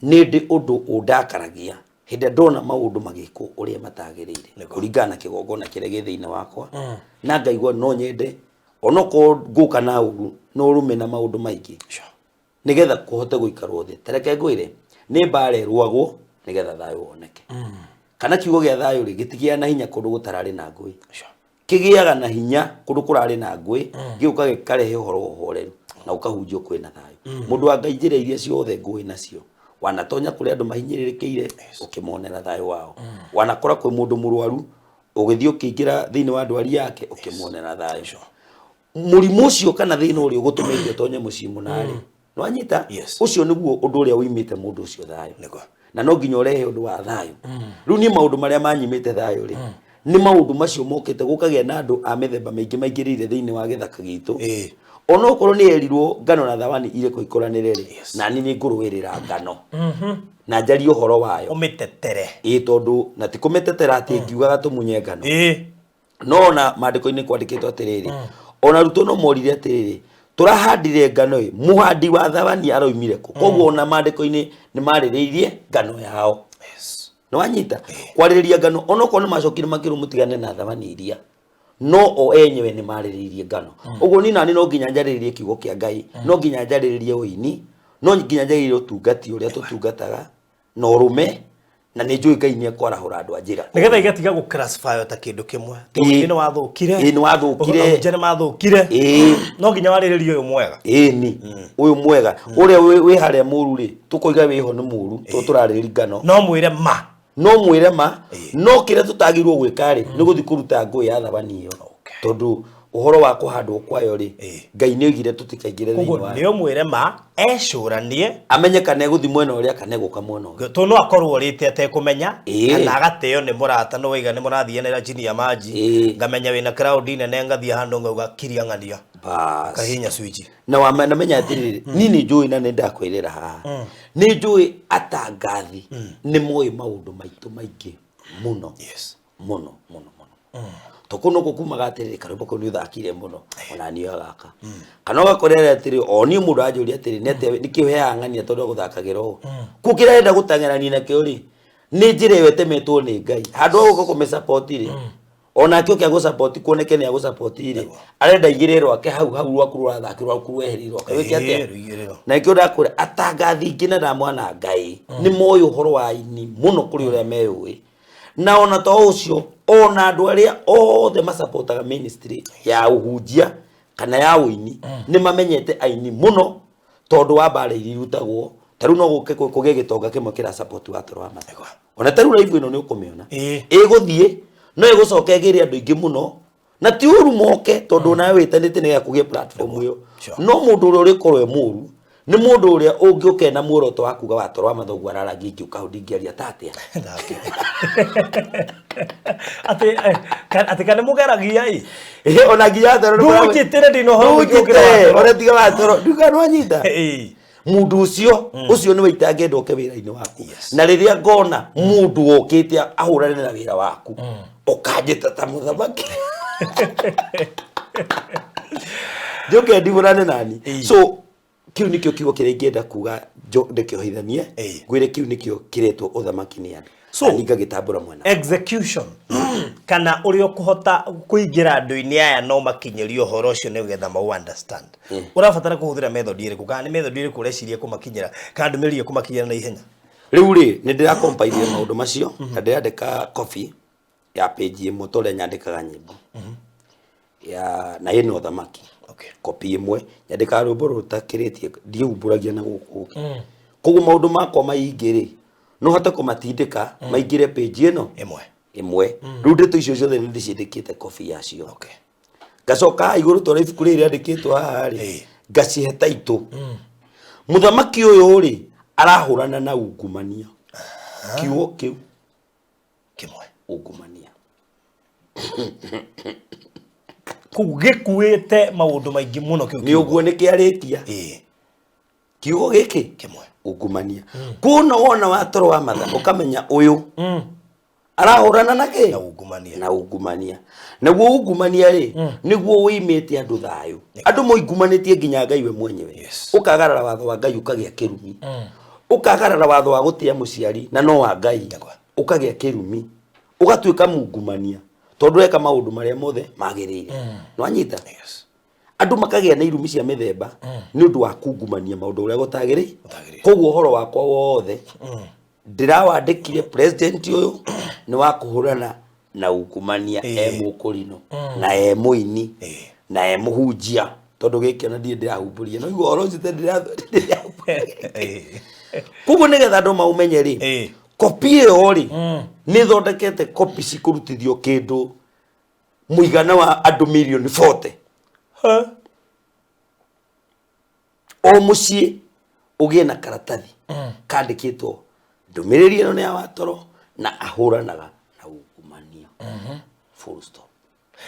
nĩ ndĩ ũndũ ũndakaragia hĩndĩ ĩrĩa ndona maũndũ magĩkwo ũrĩa matagĩrĩire kũringana na kĩgongona kĩrĩa gĩ thĩinĩ wakwa, na ngaigua no nyende onokorwo ngũka na ũru na ũrume na maũndũ maingĩ nĩgetha kũhote gũikarwo thĩ. Ta reke ngwĩre, nĩ mbara ĩrũagwo nĩgetha thayũ woneke. Kana kiugo gĩa thayũ rĩ, gĩtigĩaga na hinya kũndũ gũtararĩ na ngũĩ. Kĩgĩaga na hinya kũndũ kũrarĩ na ngũĩ, gĩũka gĩkarehe ũhoro wa ũhoreru na ũkahunjio kwĩna thayũ. Mũndũ wa Ngai, njĩra iria ciothe ngũĩ nacio, wanatonya kũrĩ andũ mahinyĩrĩrĩkĩire ũkĩmonera thayũ wao, wanakora kwĩ mũndũ mũrwaru ũgĩthiĩ ũkĩingĩra thĩinĩ wa ndwari yake ũkĩmuonera thayũ. Mũrimũ ũcio kana thĩna ũrĩa ũgũtũmĩte ũtonye mũciĩ mũnarĩ, nwanyita, ũcio nĩguo ũndũ ũrĩa ũimĩte mũndũ ũcio thayũ. Na no nginya ũrehe ũndũ wa thayũ. Rĩu niĩ maũndũ marĩa manyimĩte thayũ rĩ, nĩ maũndũ macio mokĩte gũkagĩa na andũ a mĩthemba mĩingĩ maingĩrĩire thĩinĩ wa gĩthaka gitũ. Ona okorwo nĩ erirwo ngano na thawani irĩkũ ikũranĩre rĩ, nani nĩ ngũrũĩrĩra ngano na njarie ũhoro wayo. Ũmĩtetere. Ĩĩ, tondũ na ti kũmĩtetera atĩ ngiugaga tũmunye ngano. No ona maandĩko-inĩ kwandĩkĩtwo atĩrĩrĩ, ona arutwo no morire atĩrĩrĩ, tũrahandire ngano ĩ, mũhandi wa thawani aroimire kũ? Koguo ona maandĩko-inĩ nĩ marĩrĩirie ngano yao. Nĩ wanyita kwarĩrĩria ngano, onokorwo nĩ macokire makĩrwo mũtigane na thawani iria, no o enyewe nĩ marĩrĩirie ngano. Ũguo niĩ nani no nginya njarĩrĩrie kiugo kĩa Ngai, no nginya njarĩrĩrie ũini, no nginya njarĩrĩrie ũtungati ũrĩa tũtungataga na ũrũme, na nĩ njũĩ Ngai nĩ ekwarahũra andũ a njĩra nĩgetha igatiga gũ classify ta kĩndũ kĩmwe. Ũini nĩ wathũkire. Ĩĩ, nĩ wathũkire. Ahunjia nĩ mathũkire. No nginya warĩrĩrie ũyũ mwega. Ĩni ũyũ mwega ũrĩa wĩ harĩa mũru rĩ, tũkoiga wĩho nĩ mũru tondũ tũrarĩrĩria ngano. No mwĩre ma. No mwĩre ma, no kĩrĩa tũtagĩrĩirwo gwĩka rĩ, nĩ gũthiĩ kũruta ngũĩ ya thabani ĩyo, tondũ ũhoro wa kũhandwo kwayo rĩ, Ngai nĩ oigire tũtikaingĩre thĩinĩ Koguo wayo. nĩ ũmwĩre ma, ecũranie. Amenye kana egũthiĩ mwena ũrĩa kana egũka mwena ũngĩ. Tondũ no akorwo ũrĩte atekũmenya, kana agateo nĩ mũrata, nĩ waiga nĩ mũrathianĩra chini ya maji, ngamenya wĩna crowd nene, ngathiĩ handũ ngauga kiria ng'ania. Bas. Kahihinya switch. Na namenya atĩrĩrĩ, niĩ nĩ njũĩ na nĩ ndakwĩrĩra haha, nĩ njũĩ atangathi nĩ moĩ maũndũ maitũ maingĩ mũno. Mũno mũno mũno. To kũu nokuo kumaga atĩrĩrĩ, karwĩmbo kau nĩ ũthakire mũno, ona niĩ gaka. Kana ũgakorera atĩrĩ, o niĩ mũndũ anjũria atĩrĩ, nĩ atĩa nĩkĩ ũheaga ng'ania tondũ agũthakagĩra ũũ? Kũu kĩrĩa arenda gũteng'erania nakĩo rĩ, nĩ njĩra ĩyo ĩtemetwo nĩ Ngai. Handũ ha gũka kũmĩ-support rĩ, onake oke agũ-support kuoneke nĩ agũ-support rĩ, arenda aigĩrĩre rwake hau hau rwaku rũrathakĩrwo rwaku rweherie rwake. Wĩke atĩa? Rũigĩrĩro. Na nĩkĩo ndakwĩra atangathi ingĩ na ndamwana Ngai nĩ moĩ ũhoro wa aini mũno kũrĩ ũrĩa meyũĩ. Na ona to ũcio, ona andũ arĩa othe masapotaga ministry ya ũhunjia kana ya ũini nĩ mamenyete aini mũno tondũ wa mbara iria irutagwo. Ta rĩu no gũke kũgĩe gĩtonga kĩmwe kĩra support wa toro wa matha. Ona ta rĩu live ĩno nĩ ũkũmĩona. Ĩgũthiĩ no ĩgũcoka ĩgĩre andũ aingĩ mũno na ti ũru moke tondũ nawe wĩtanĩte nĩgetha kũgĩe platform ĩyo. No mũndũ ũrĩa ũrĩkorwo e mũru nĩ mũndũ ũrĩa ũngĩũka ena muoroto wa kuga wa toro wa matha ũguo araragia ingĩũka hau ndingĩaria ta atĩa. Atĩ kana mũgeragia ĩ. Ĩhĩ, ona nginya toro Ndũnjĩtĩre ndĩna ũhoro mũingĩ gũkĩra wa Ndũnjĩte, toro. ona tiga wa toro ndiuga nĩwanyita. Ĩĩ. Mũndũ ũcio ũcio nĩwe itangĩenda oke wĩra-inĩ waku. Na rĩrĩa ngona mũndũ wokĩte ahũrane na wĩra waku, ũkanjĩta ta mũthamaki njoke ndihũrane nani. So kĩu nĩkĩo kiugo kĩrĩa ingĩenda kuga ndĩkĩohithanie, ngwĩre kĩu nĩkĩo kĩretwo ũthamaki nĩ andũ. So, Na niĩ ngagĩtambũra mwena. Execution kana ũrĩa ũkũhota kũingĩra andũ-inĩ aya no makinyĩrie ũhoro ũcio nĩgetha mau understand. Ũrabatara kũhũthĩra method ĩrĩkũ kana nĩ method ĩrĩkũ ũreciria kũmakinyĩra kana ndũmĩrĩri ĩkũmakinyĩra na ihenya? Rĩu rĩ, nĩ ndĩrakompairire maũndũ macio na ndĩrandĩka copy ya page ĩmwe ta ũrĩa nyandĩkaga nyĩmbo ya na ĩna ũthamaki. Copy ĩmwe nyandĩkaga rwĩmbo rũtakĩrĩtie, ndiĩhumbũragia na gũkũ ũngĩ. Koguo maũndũ makwa maingĩ rĩ, no hote kũmatindĩka maingĩre page ĩno ĩmwe. Ĩmwe. Rĩu ndeto icio ciothe nĩ ndĩciandĩkĩte copy yacio. Ngacoka haha igũrũ tondũ ibuku rĩrĩ rĩandĩkĩtwo haha rĩ, ngacihe taitũ. Mũthamaki ũyũ rĩ, arahũrana na ungumania. Kiugo kĩu kĩmwe, ungumania. Kũu gĩkuĩte maũndũ maingĩ mũno kĩu Nĩ kiugo. ũguo nĩ kĩarĩkia. Kiugo gĩkĩ kĩmwe, ungumania. Kuona wona wa toro wa matha ũkamenya ũyũ arahũrana na kĩ? Na ungumania. Na ungumania. Naguo ungumania rĩ, nĩguo wĩimĩte andũ thayũ. Andũ moingumanĩtie nginya Ngai we mwenyewe. Ũkagarara watho wa Ngai ũkagĩa kĩrumi. Ũkagarara watho wa gũtĩa mũciari na no wa Ngai ũkagĩa kĩrumi. Ũgatuĩka mungumania tondũ ũreka maũndũ marĩa mothe magĩrĩire. Nĩwanyita? Andũ makagĩa na irumi cia mĩthemba nĩ ũndũ wa kungumania maũndũ ũrĩa gũtagĩrĩire. Gũtagĩrĩire. Koguo ũhoro wakwa wothe ndĩrawandĩkire president ũyũ nĩ wa kũhũrana na ungumania e mũkũrinũ na e mũini na e mũhunjia tondũ gĩkĩ ona ndirĩ ndĩrahumbũria no igua ũhoro ũcio te ndĩrahumbũria. Koguo nĩgetha andũ maũmenye rĩ, kopi ĩyo rĩ, nĩ thondekete kopi cikũrutithio kĩndũ mũigana wa andũ mirioni 40. O mũciĩ ũgĩe na karatathi kandĩkĩtwo ndũmĩrĩri ĩno nĩ ya watoro na ahũranaga na ungumania. Full stop.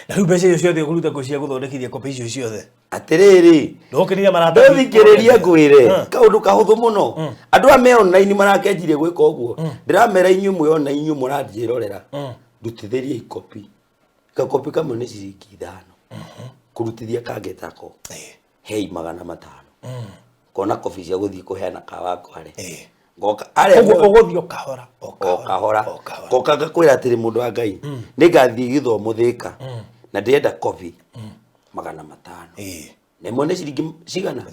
Na rĩu mbeca icio ciothe ũkũruta kũ cia gũthondekithia kopi icio ciothe? Atĩrĩrĩ, Ndũkĩrire maratathi. Ndũthikĩrĩrie ngwĩre kaũndũ kahũthũ mũno. Andũ aya me online marakenjirie gwĩka ũguo. Ndĩramera inyuĩ mwĩ online inyuĩ mũranjĩrorera. Ndutithĩriei kopi. Gakopi kamwe nĩ ciringi 5. Kũrutithia kangĩ tako. Hei 500. Kona kobi cia gũthiĩ kũheana kawa kware. Ngoka arĩa Ũguo ũgũthiĩ o kahora. O kahora. O kahora. Ngoka ngakwĩra atĩrĩ mũndũ wa Ngai, nĩngathiĩ gĩthomo Thĩka na ndĩrenda kobi 500. Na ĩmwe nĩ ciringi cigana? 5.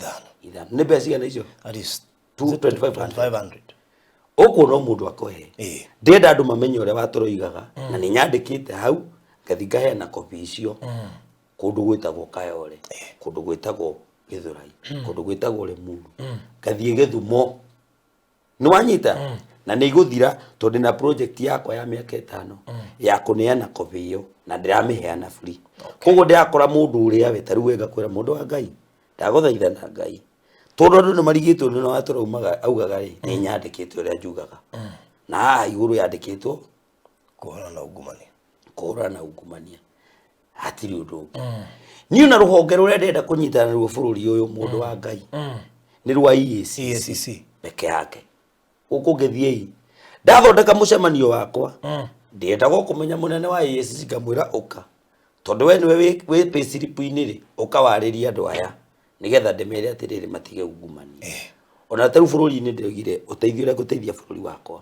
5. Nĩ mbeca cigana icio? That is 2,500. 500. Ũkuona o mũndũ akũhe. Ndĩrenda andũ mamenye ũrĩa watũroigaga na nĩ nyandĩkĩte hau ngathi ngaheana kobi icio kũndũ gwĩtagwo Kayole, kũndũ gwĩtagwo Gĩthũrai, kũndũ gwĩtagwo Limuru, ngathiĩ Gĩthumo. Nĩwanyita? Na nĩ igũthira tondũ ndĩna project yakwa ya mĩaka 5 ya kũneana kobi ĩyo na ndĩramĩheana free. Koguo ndĩrakora mũndũ ũrĩa we ta rĩu we ngakwĩra mũndũ wa Ngai, ndagũthaitha na Ngai. Tondũ andũ nĩ marigĩtwo nĩ ũrĩa tũraumaga augaga rĩ, nĩ nyandĩkĩte ũrĩa njugaga. Na haha igũrũ yandĩkĩtwo kũhũrana na ungumania. Kũhũrana na ungumania. Hatirĩ ũndũ ũngĩ. Niĩ ona rũhonge rũrĩa ndĩrenda kũnyitana naruo bũrũri ũyũ mũndũ wa Ngai nĩ rwa EACC. EACC. Peke yake. Gũkũ ngĩthiĩ ndathondeka mũcemanio wakwa. Ndĩrenda kũmenya mũnene wa EACC ngamwĩra ũka, tondũ we nĩwe wĩ payslip-inĩ rĩ, ũka warĩrie andũ aya nĩgetha ndĩmere atĩrĩrĩ matige ungumania. Ona ta rĩu bũrũri-inĩ ndĩroigire ũteithio ũrĩa ngũteithia bũrũri wakwa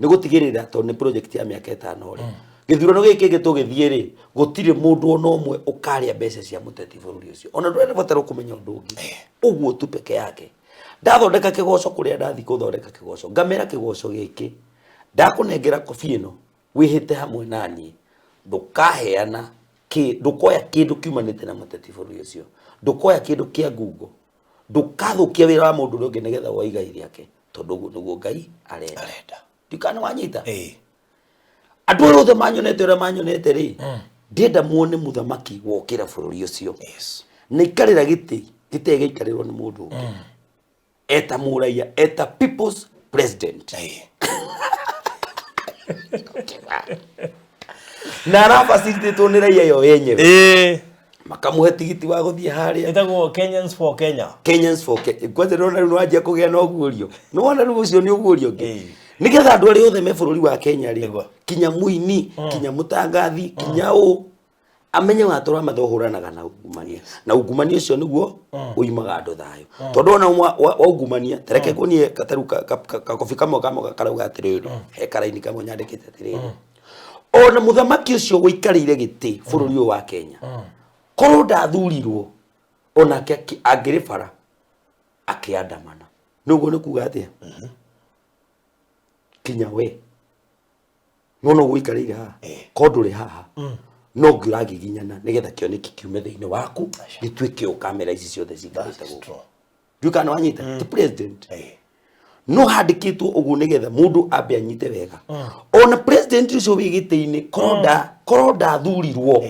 nĩ gũtigĩrĩra tondũ nĩ project ya mĩaka 5 rĩ, gĩthurano gĩkĩ kĩngĩ tũgĩthiĩ rĩ, gũtirĩ mũndũ ona ũmwe ũkarĩa mbeca cia mũteti bũrũri ũcio. Ona ndũrabatara kũmenya ũndũ ũngĩ, ũguo tu peke yake. Ndathondeka kĩgoco kũrĩa ndathiĩ gũthondeka kĩgoco, ngamera kĩgoco gĩkĩ ndakũnengera kobi ĩno wĩhĩte hamwe na niĩ, ndũkaheana ndũkoya kĩndũ kiumanĩte na mũteti bũrũri ũcio, ndũkoya kĩndũ kĩa ngungo, ndũkathũkia wĩra wa mũndũ ũrĩa ũngĩ nĩgetha woe igai rĩake, tondũ ũguo nĩguo Ngai arenda. Ndikana wanyita andũ aya othe manyonete ũrĩa manyonete rĩ, ndĩrenda muone mũthamaki wokĩra bũrũri ũcio na ikarĩra gĩtĩ gĩtarĩ gĩaikarĩrwo nĩ mũndũ ũngĩ, eta mũraiya, eta people's president, na arabacirĩtwo nĩ raia yo yenyewe, makamũhe tigiti wa gũthiĩ harĩa. Ĩtagwo Kenyans for Kenya. Kenyans for Kenya. Kwanza ndĩrona rĩu nĩwanjia kũgĩa na ũguũrio, nĩwona rĩu ũcio nĩ ũguũrio ũngĩ, nĩgetha andũ arĩa othe me bũrũri wa Kenya rĩ, kinya mũini, kinya mũtangathi, kinya ũ amenye watũra matha ũhũranaga na ungumania, na ungumania ũcio nĩguo ũimaga andũ thayũ, tondũ ona waungumania tareke nguonie kataru kakobi kamwe kamwe karauga atĩrĩrĩ, he karaini kamwe nyandĩkĩte atĩrĩrĩ, ona mũthamaki ũcio ũikarĩire gĩtĩ bũrũri ũyũ wa Kenya, korwo ndathurirwo, onake angĩrĩ bara akĩandamana. Nĩguo nĩ kuga atĩa? Kinya we nona ũguo ũikarĩire haha, ko ndũrĩ haha, no ngĩ ũragiginyana nĩgetha kĩoneki kiume thĩinĩ waku gĩtuĩke ũ kamera ici ciothe ciikarĩte gũkũ. Ndiũĩ kana nĩwanyita. Ti president, no handĩkĩtwo ũguo nĩgetha mũndũ ambe anyite wega. Ona president ũcio wĩ gĩtĩ-inĩ, korwo ndathurirwo,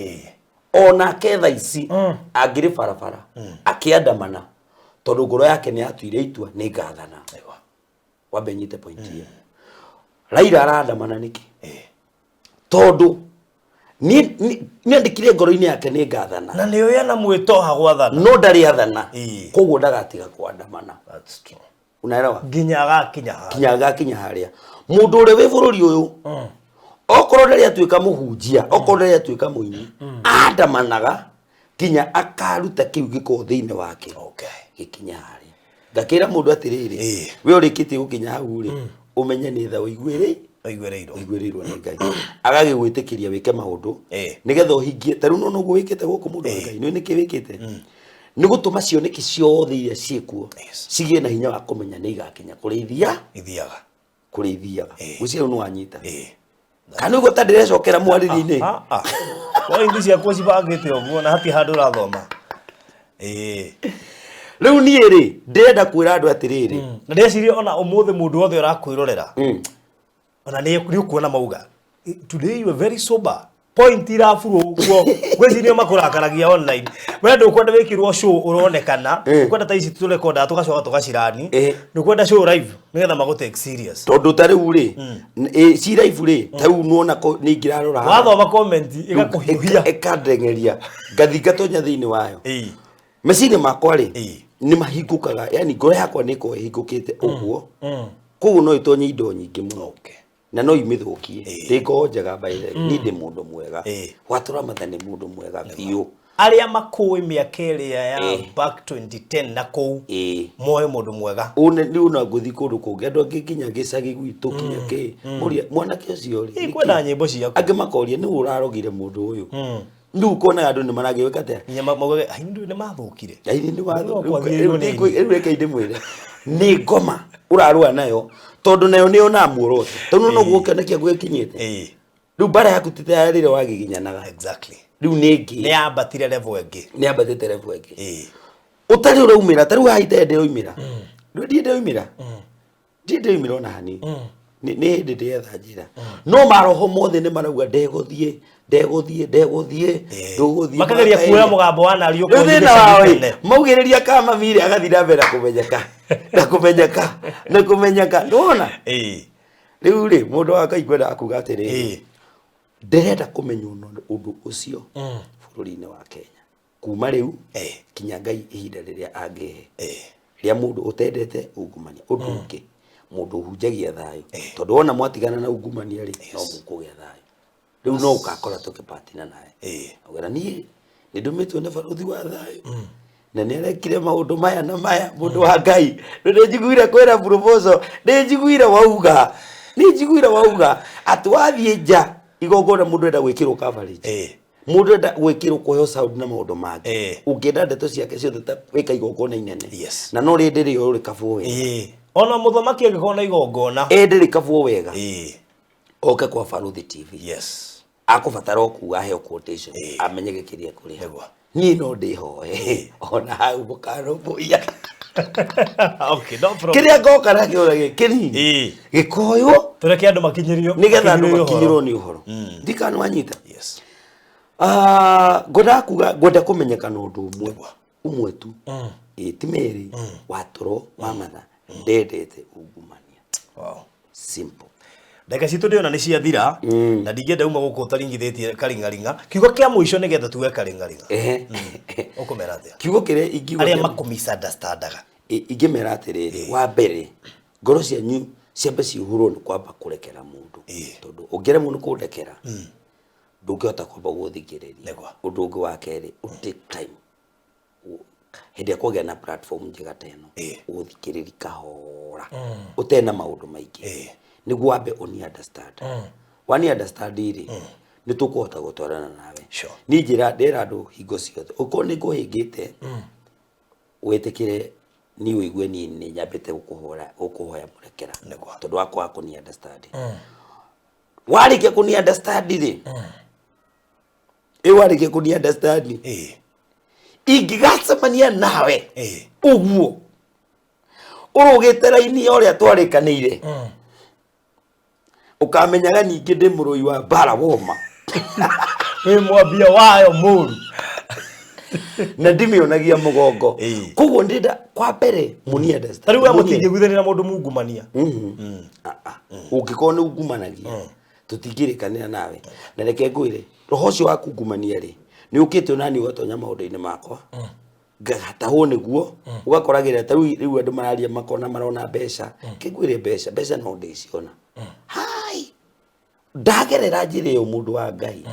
onake thaa ici angĩrĩ barabara akĩandamana, tondũ ngoro yake nĩ yatuire itua nĩ ngathana. Wambe nyite point ĩyo. Raila arandamana nĩkĩ? Tondũ nĩ andĩkire ngoro-inĩ yake nĩ ngathana. Na nĩ ũyũ ena mwĩtoha gwathana. No ndarĩ athana. Koguo ndagatiga kwandamana. That's true. Unaelewa? Nginya agakinya haha. Kinya agakinya harĩa. Mũndũ ũrĩa wĩ bũrũri ũyũ, okorwo ndarĩ atuĩka mũhunjia, okorwo ndarĩ atuĩka mũini, andamanaga nginya akaruta kĩu gĩkoragwo thĩinĩ wake gĩkinya harĩa. Ngakĩra mũndũ atĩrĩrĩ, we ũrĩkĩtie gũkinya hau rĩ, ũmenye nĩ tha ũiguĩrĩ ũiguĩrĩirwo ũiguĩrĩirwo nĩ Ngai, agagĩgwĩtĩkĩria wĩke maũndũ nĩgetha ũhingie. Ta rĩu nona ũguo wĩkĩte gũkũ, mũndũ wa Ngai, nĩ nĩkĩ wĩkĩte? Nĩ gũtũma cioneki ciothe iria ciĩkuo cigĩe na hinya wa kũmenya nĩ igakinya kũrĩa ithia ithiaga. Kũrĩa ithiaga. Ngwĩciria rĩu nĩ wanyita, kana ũguo ta ndĩrecokera mwarĩrie-inĩ? Ah, ah. Pointi ciakwa cibangĩte ũguo na hatirĩ handũ ũrathoma. Rĩu niĩ rĩ, ndĩrenda kwĩra andũ atĩrĩrĩ. Na ndĩreciria ona ũmũthĩ mũndũ wothe ũrakwĩrorera, ona nĩ ũkuona mauga, "Today you are very sober." Point iraburwo ũguo, ngwĩciria makũrakaragia online. We ndũkwenda wĩkĩrwo show ũronekana, ũkwenda ta ici tũrekondaga tũgacoka tũgacirani, ndũkwenda show live nĩgetha magũ take serious. Tondũ ta rĩu rĩ, ci live rĩ, ta rĩu nĩwona nĩ ingĩrarora haha. Wathoma comment ĩgakũhiũhia. Ĩkandengeria ngathi ngatonya thĩinĩ wayo. Meciria makwa rĩ, nĩ mahingũkaga, yani ngoro yakwa nĩ ĩkoragwo ĩhingũkĩte ũguo, koguo no ĩtonye indo nyingĩ mũno na no imĩthũkie. Ndĩ ngoro njega, by the way. Niĩ ndĩ mũndũ mwega. Watũra matha nĩ mũndũ mwega biũ. Arĩa makũĩ mĩaka ĩrĩa ya back 2010 na kũu, moĩ mũndũ mwega. Une nĩ una ngũthi kũndũ kũngĩ, andũ angĩ nginya gĩcagi gwitũ, nginya kĩ moria mwanake ũcio rĩ, Ĩ, kwenda nyĩmbo ciaku. Angĩ makoria nĩ ũrarogire mũndũ ũyũ. Rĩu ũkonaga andũ nĩ maragĩwĩka atĩa. Nginya maugage aini nĩ mathũkire. Aini nĩ watho. No kwagĩrĩirwo nĩ Rĩu reke ndĩmwĩre, nĩ ngoma ũrarũa nayo, tondũ nayo nĩ yonaga muoroto, tondũ no guo kĩoneki gĩaku gĩkinyĩte. Rĩu mbara yaku ti ta ya rĩrĩa wagiginyanaga. Rĩu nĩ ĩngĩ. Nĩ yambatire level ĩngĩ. Nĩ yambatĩte level ĩngĩ. Ũtarĩ ũraumĩra ta rĩu haha itarĩ ndĩroimĩra, rĩu ndirĩ ndĩroimĩra, ndirĩ ndĩroimĩra ona hanini. Nĩ hĩndĩ ndĩretha njĩra, no maroho mothe nĩ marauga ndegũthiĩ, ndegũthiĩ, ndegũthiĩ, ndũgũthiĩ. Makageria kuoya mũgambo wa nari. Rĩu thĩna wao ĩ, maugĩrĩria kamamire agathiĩ na mbere na kũmenyeka na kũmenyeka na kũmenyeka, nĩwona? Rĩu rĩ, mũndũ wa Ngai, ngwendaga kuga atĩrĩrĩ, ndĩrenda kũmenya ũndũ ũcio bũrũri-inĩ wa Kenya kuma rĩu kinya Ngai ihinda rĩrĩa angĩhe rĩa mũndũ ũtendete ungumania. Ũndũ ũngĩ, Mũndũ ũhunjagia thayũ, tondũ wona mwatigana na ungumania rĩ, no mũkũgĩa thayũ. Rĩu no ũgakora tũkĩpatina nawe. Auga niĩ nĩ ndũmĩtwo nĩ barũthi wa thayũ na nĩ arekire maũndũ maya na maya. Mũndũ wa Ngai, nĩ njiguire kwĩra proposal, nĩ njiguire wauga, nĩ njiguire wauga atĩ wathiĩ nja igongona mũndũ enda gwĩkĩrwo coverage, mũndũ enda gwĩkĩrwo kũheo sound na maũndũ mangĩ. Ũngĩenda ndeto ciake ciothe ta wĩka igongona inene. Na no rĩndĩ rĩo rĩkabwo wega. Ona mũthamaki angĩkorwo na igongona. Ĩndĩ rĩkabwo wega, oke kwa Barũthi TV. Akũbatara o kuga aheo quotation, amenye gĩkĩria kũrĩa. Niĩ no ndĩhoe ona hau mũkanũmbũiya. Okay, no problem. Kĩrĩa ngoka nakĩo na kĩnini gĩkoywo. Tũreke andũ makinyĩrio. Nĩgetha andũ makinyĩrio ũhoro. Makinyĩrwo nĩ ũhoro. Ndikana wanyita. Yes. Ah, ngwendaga kuga, ngwenda kũmenyeka na ũndũ ũmwe ũmwe tu. Ĩ ti merĩ wa toro wa matha ndendete ungumania. Simple. Ndagĩka citũ ndĩona nĩ ciathira na ndingĩenda uma gũkũ ũtaringithĩtie karing'aring'a. Kiugo kĩa mũico nĩgetha tuge karing'aring'a. Ũkũmera atĩa? Kiugo kĩrĩa ingiuga Arĩa makũmisunderstandaga. Ingĩmera atĩrĩrĩ, wa mbere ngoro cianyu ciambe cihũrwo nĩ kwamba kũrekera mũndũ, tondũ ũngĩremwo nĩ kũndekera ndũngĩhota kwamba gũthikĩrĩria. Ũndũ ũngĩ wa kerĩ, ũ take time hĩndĩ ĩrĩa kwagĩa na platform njega ta ĩno, ũgũthikĩrĩria kahora ũtena maũndũ maingĩ, nĩguo wambe ũni understand. Wani understand rĩ, nĩ tũkũhota gũtwarana nawe. Niĩ njĩra ndĩra andũ hingo ciothe, ũkorwo nĩ ngũhĩngĩte, wĩtĩkĩre niĩ ũigue niĩ nĩ nyambĩte gũkũhora gũkũhoya mũrekera, tondũ wa kwaga kũni understand. Warĩkia kũni understand rĩ, ĩ warĩkia kũni understand, ingĩgacemania nawe ũguo ũrũgĩte raini ya ũrĩa twarĩkanĩire, ũkamenyaga ningĩ ndĩ mũrũi wa mbara woma. Wĩ mwambia wayo mũru. Na ndimĩonagia mũgongo. Koguo ndĩrenda kwa mbere mũni understand. Ta rĩu we mũtingĩiguithanĩra mũndũ mungumania. Ah, ah. Ũngĩkorwo nĩ ungumanagia, tũtingĩrĩkanĩra nawe. Na reke ngwĩre, roho ũcio wa kungumania rĩ, nĩ ũkĩte onani ũgatonya maũndũ-inĩ makwa, ngagatahwo nĩguo ũgakoragĩrĩra. Ta rĩu andũ mararia makona marona mbeca. Ke ngwĩre, mbeca no ndĩciona hai ndagerera njĩra ĩyo. Mũndũ wa Ngai,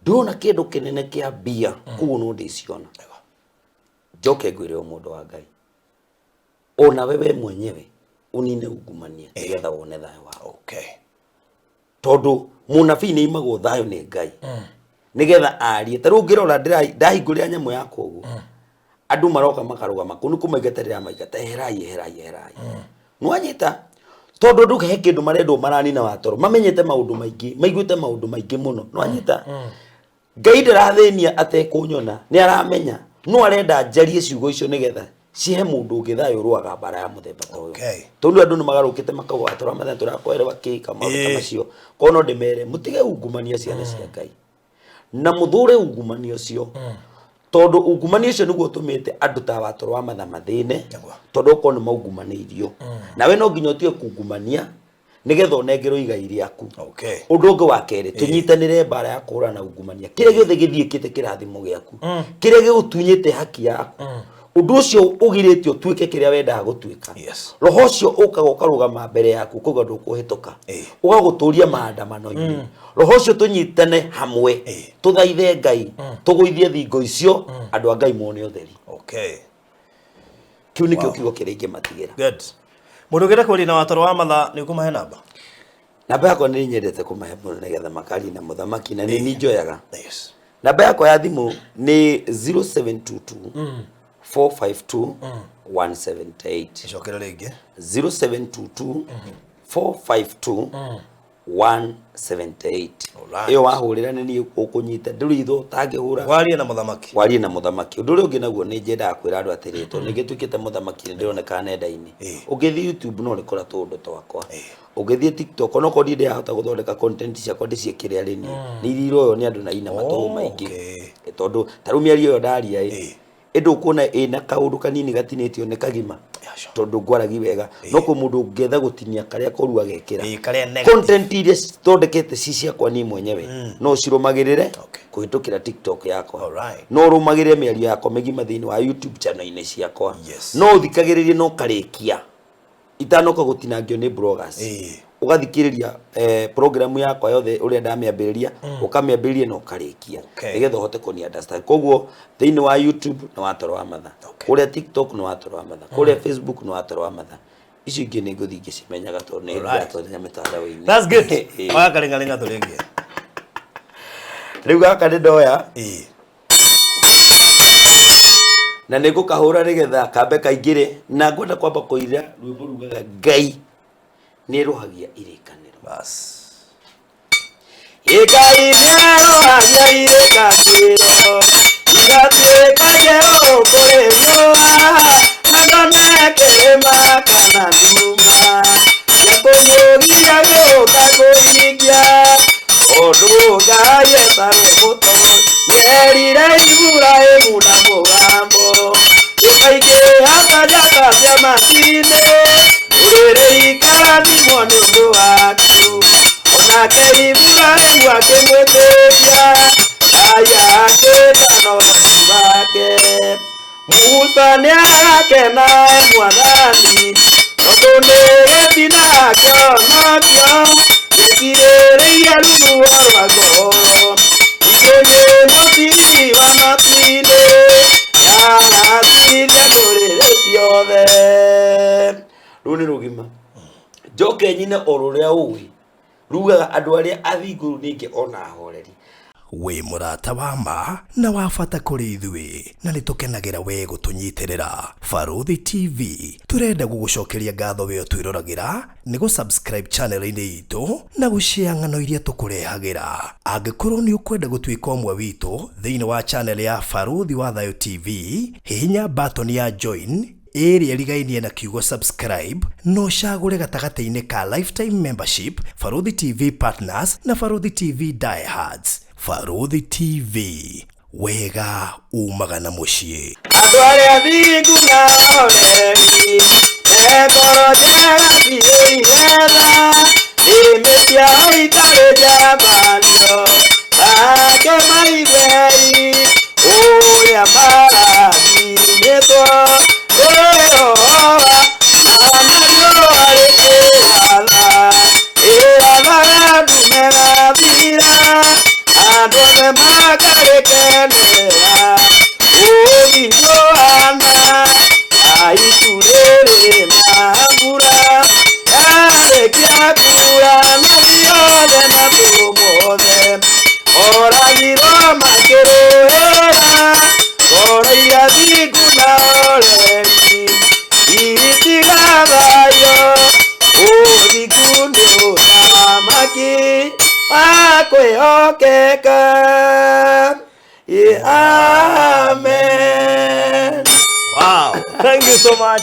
ndona kĩndũ kĩnene kĩa mbia, koguo no ndĩciona. Njoke ngwĩre, o mũndũ wa Ngai, onawe we mwenyewe ũnine ungumania nĩgetha wone thayũ waku. Tondũ mũnabii nĩ imagwo thayũ nĩ Ngai nĩgetha arie. Ta rĩu ũngĩrora ndahingũrĩra nyamũ yakwa ũguo, andũ maroka makarũgama kũu nĩ kũmaingata ndĩramaingata, eherai, eherai, eherai. Nĩwanyita? Tondũ andũ he kĩndũ marendwo maranina wa toro, mamenyete maũndũ maingĩ, maiguĩte maũndũ maingĩ mũno. Nĩwanyita? Ngai ndarathĩnia atekũnyona, nĩ aramenya, no arenda njarie ciugo icio nĩgetha cihe mũndũ ũngĩ thayũ ũrũaga mbara ya mũthemba ta ũyũ. Tondũ andũ nĩ magarũkĩte makauga tũramathana tũrakwerwa kĩ maũndũ ta macio. Korwo no ndĩmere mũtige ungumania, ciana cia Ngai, na mũthũre ungumania ũcio, tondũ ungumania ũcio nĩguo ũtũmĩte andũ ta watoro wa matha mathĩne. Tondũ okorwo nĩ maungumanĩirio, nawe no nginya ũtige kungumania nĩgetha ũnengerwo igai rĩaku. Ũndũ ũngĩ wa kerĩ, tũnyitanĩre mbara ya kũhũrana na ungumania. Kĩrĩa gĩothe gĩthiĩkĩte kĩrathimo gĩaku, kĩrĩa gĩgũtunyĩte haki yaku, ũndũ ũcio ũgirĩte ũtuĩke kĩrĩa wendaga gũtuĩka, roho ũcio ũkaga ũkarũgama mbere yaku ũkauga ndũkũhĩtũka, ũgagũtũria maandamano-inĩ. Roho ũcio tũnyitane hamwe, tũthaithe Ngai tũgũithie thingo icio, andũ a Ngai mone ũtheri. Kĩu nĩkĩo kiugo kĩrĩa ingĩmatigĩra. Good. Mũndũ ũngĩenda kwaria na watoro wa matha, nĩ ũkũmahe namba? Namba yakwa nĩ nyendete kũmahe mũno nĩgetha makaria na mũthamaki, na nĩ niĩ njoyaga. Namba yakwa ya thimũ nĩ 0722 452 178. Icokere rĩngĩ. 0722 452 178. Alright. Ĩyo wahũrĩra nĩ niĩ ũkũnyita, ndũrĩ itho ũtangĩhũra. Warie na mũthamaki. Warie na mũthamaki. Ũndũ ũrĩa ũngĩ naguo nĩ nyendaga kwĩra andũ atĩrĩrĩ, tondũ nĩ ngĩtuĩkĩte mũthamaki, nĩ ndĩroneka nenda-inĩ. Ũngĩthiĩ YouTube no ũrĩkora tũũndũ twakwa, ũngĩthiĩ TikTok, onokorwo niĩ ndĩrahota gũthondeka content ciakwa ndĩciĩkĩre arĩ niĩ, nĩ iria iroywo nĩ andũ na ina matũhũ maingĩ. Tondũ ta rĩu mĩario ĩyo ndaria ĩ ĩndĩ ũkuona ĩna kaũndũ kanini gatinĩtio nĩ kagima. Tondũ ngwaragi wega, no kwĩ mũndũ ũngĩetha gũtinia karĩa koru agekĩra. Karĩa negative. Content iria cithondekete ci ciakwa niĩ mwenyewe no cirũmagĩrĩre kũhĩtũkĩra TikTok yakwa. No ũrũmagĩrĩre mĩario yakwa mĩgima thĩinĩ wa YouTube channel-inĩ ciakwa. No ũthikagĩrĩrie no karĩkia. Itanoka gũtinangio nĩ bloggers. Ũgathikĩrĩria program yakwa yothe ũrĩa ndamĩambĩrĩria, ũkamĩambĩrĩria na ũkarĩkia, nĩgetha ũhote kũni understand. Koguo thĩinĩ wa YouTube nĩ Watoro wa Matha, kũrĩa TikTok nĩ Watoro wa Matha, kũrĩa Facebook nĩ Watoro wa Matha. Icio ingĩ nĩ ngũthiĩ ngĩcimenyaga tondũ nĩ ndĩratonya mĩtandao-inĩ. That's good. Oya karingaringa tũrĩkie. Rĩu gaka nĩ ndoya na nĩ ngũkahũra nĩgetha kambe kaingĩre, na ngwenda kwamba kũira rwĩmbo rugaga Ngai nĩ ĩrũhagia irĩkanĩro. Bas. Ngai nĩarũhagia irĩkanĩro igatuĩka njerũ kũrĩ riũa, na ndone kĩrĩma kana nduma cia kũmũgiria gũka kũhingia ũndũ Ngai etagwo mũtongoria. Nĩerire Iburahĩmu na mũgambo ĩkaingĩha ta njata cia matu-inĩ, rũrĩrĩ ikarathimwo nĩ ũndũ waku. Onake Iburahĩmu akĩmwĩtĩkia, Ngai akĩĩta na ũhoti wake. Musa nĩagakena e Mwathani, tondũ nĩ gĩtina akĩhonokio, gĩkirĩrĩirie ruo rwa ngoro. Ningĩ mũtiri wa matu-inĩ, nĩaracirithia ndũrĩrĩ ciothe. Rũu nĩ rũgima. Njoke nyine o rũrĩa ũĩ, rugaga andũ arĩa athingu rĩu ningĩ ona ahoreri. Wĩ mũrata wa ma na wa bata kũrĩ ithuĩ, na nĩ tũkenagĩra we gũtũnyitĩrĩra. Barũthi TV tũrenda gũgũcokeria ngatho we ũtwĩroragĩra nĩ gũ subscribe channel-inĩ itũ na gũshare ng'ano iria tũkũrehagĩra. Angĩkorwo nĩ ũkwenda gũtuĩka ũmwe witũ thĩinĩ wa channel ya Barũthi wa Thayũ TV, hihinya button ya join ĩrĩa ĩrigainie na kiugo subscribe, na ũcagũre gatagatĩ-inĩ ka lifetime membership, Barũthi TV Partners na Barũthi TV Diehards. Barũthi TV, wega umaga na mũciĩ. Andũ arĩa athingu na ahoreri, me ngoro njega ciũire tha, nĩmĩ ciao itarĩ njambanio, nake maigue ũrĩa marathimĩtwo nĩ Jehova, na riũa rĩkĩratha, rĩrathaga ndume gathira, andũ othe makarĩkenera. Ũthingu ũhana ta itu rĩrĩ na mbura, yarĩkia kuura mathi othe matũ mothe moragirwo makĩrũĩra, ngoro iria thingu na horeri itigathayo. Ũthingu nĩ ũthamaki wa kwĩhokeka. Amen. Wow, thank you so much.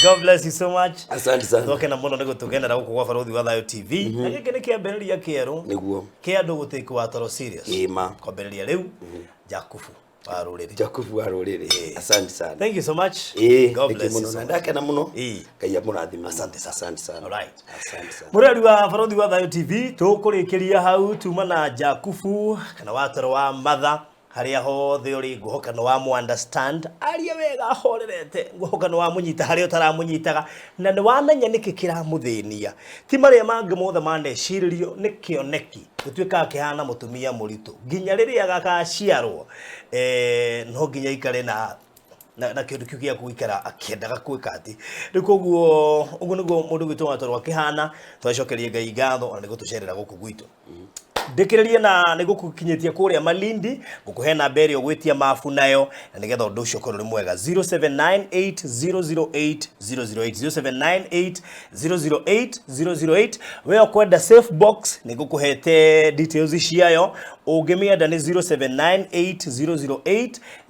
God bless you so much. Asante sana. Twakena mũno nĩ gũtũgenera gũkũ gwa Barũthi wa Thayũ TV. Na gĩkĩ nĩ kĩambĩrĩria kĩerũ Nĩguo. kĩa andũ gũtĩkwo Watoro serious. Ĩma. Kwambĩrĩria rĩu Jakubu wa rũrĩrĩ. Jakubu wa rũrĩrĩ. Asante sana. Thank you so much. God Thank you bless you mũno so na much. ndakena mũno. Ngai amũrathime. Asante sana. Asante sana. All right. Asante sana. Mũreri wa Barũthi wa Thayũ TV, tũkũrĩkĩria hau tuma na Jakubu kana Watoro wa Matha harĩa hothe ũrĩ, ngũhoka nĩ wa understand aria wega ahorerete, ngũhoka nĩ wamũnyita harĩa ũtaramũnyitaga, na nĩ wamenya nĩkĩ kĩramũthĩnia. Ti marĩa mangĩ mothe manecirĩrio nĩ kĩoneki gũtuĩkaga kĩhana mũtumia mũritũ nginya rĩrĩa gagaciarwo, no nginya ikare na na kĩndũ kĩu gĩa gũikara akĩendaga gwĩka atĩ rĩu. Koguo ũguo nĩguo mũndũ gwitũ Watoro akĩhana. Twacokerie Ngai ngatho ona nĩ gũtũcerera gũkũ gwitũ. Ndĩkĩrĩrie na nĩ gũkũkinyĩtie kũrĩa Malindi, ngũkũhe namba ĩrĩa ũgwĩtia mabu nayo na nĩgetha ũndũ ũcio ũkorwo ũrĩ mwega, 0798008008, 0798008008. We ũkwenda safe box, nĩ ngũkũhete details ciayo, ũngĩmĩenda nĩ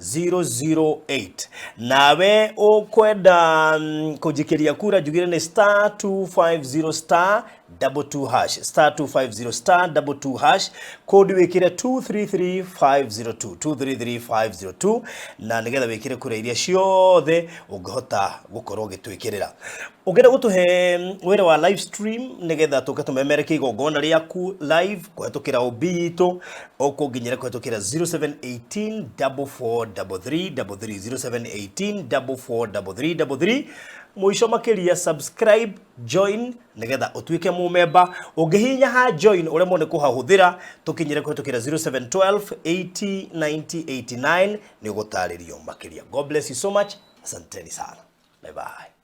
0798008008. Nawe ũkwenda kũnjikĩria kura, njugire nĩ star 250 star 22 hash, star 250 star 22 hash, kodi wikire 233502, 233502, na nigetha wikire kura iria ciothe ũngĩhota gũkorwo ũgĩtwĩkĩrĩra. Ũngĩenda gũtũhe wĩra wa live stream nĩgetha tũke tũmemereke igongona rĩaku live kũhetũkĩra OB itũ, ũkũnginyĩra kũhetũkĩra 0718 443333, 0718 443333. Mũico makĩria, subscribe, join nĩgetha ũtuĩke mũmemba. Ũngĩhihinya ha join ũremwo nĩ kũhahũthĩra, tũkinyĩre kũhĩtũkĩra 0712 80 90 89 nĩ ũgũtarĩrio makĩria. God bless you so much. Asanteni sana. Bye bye.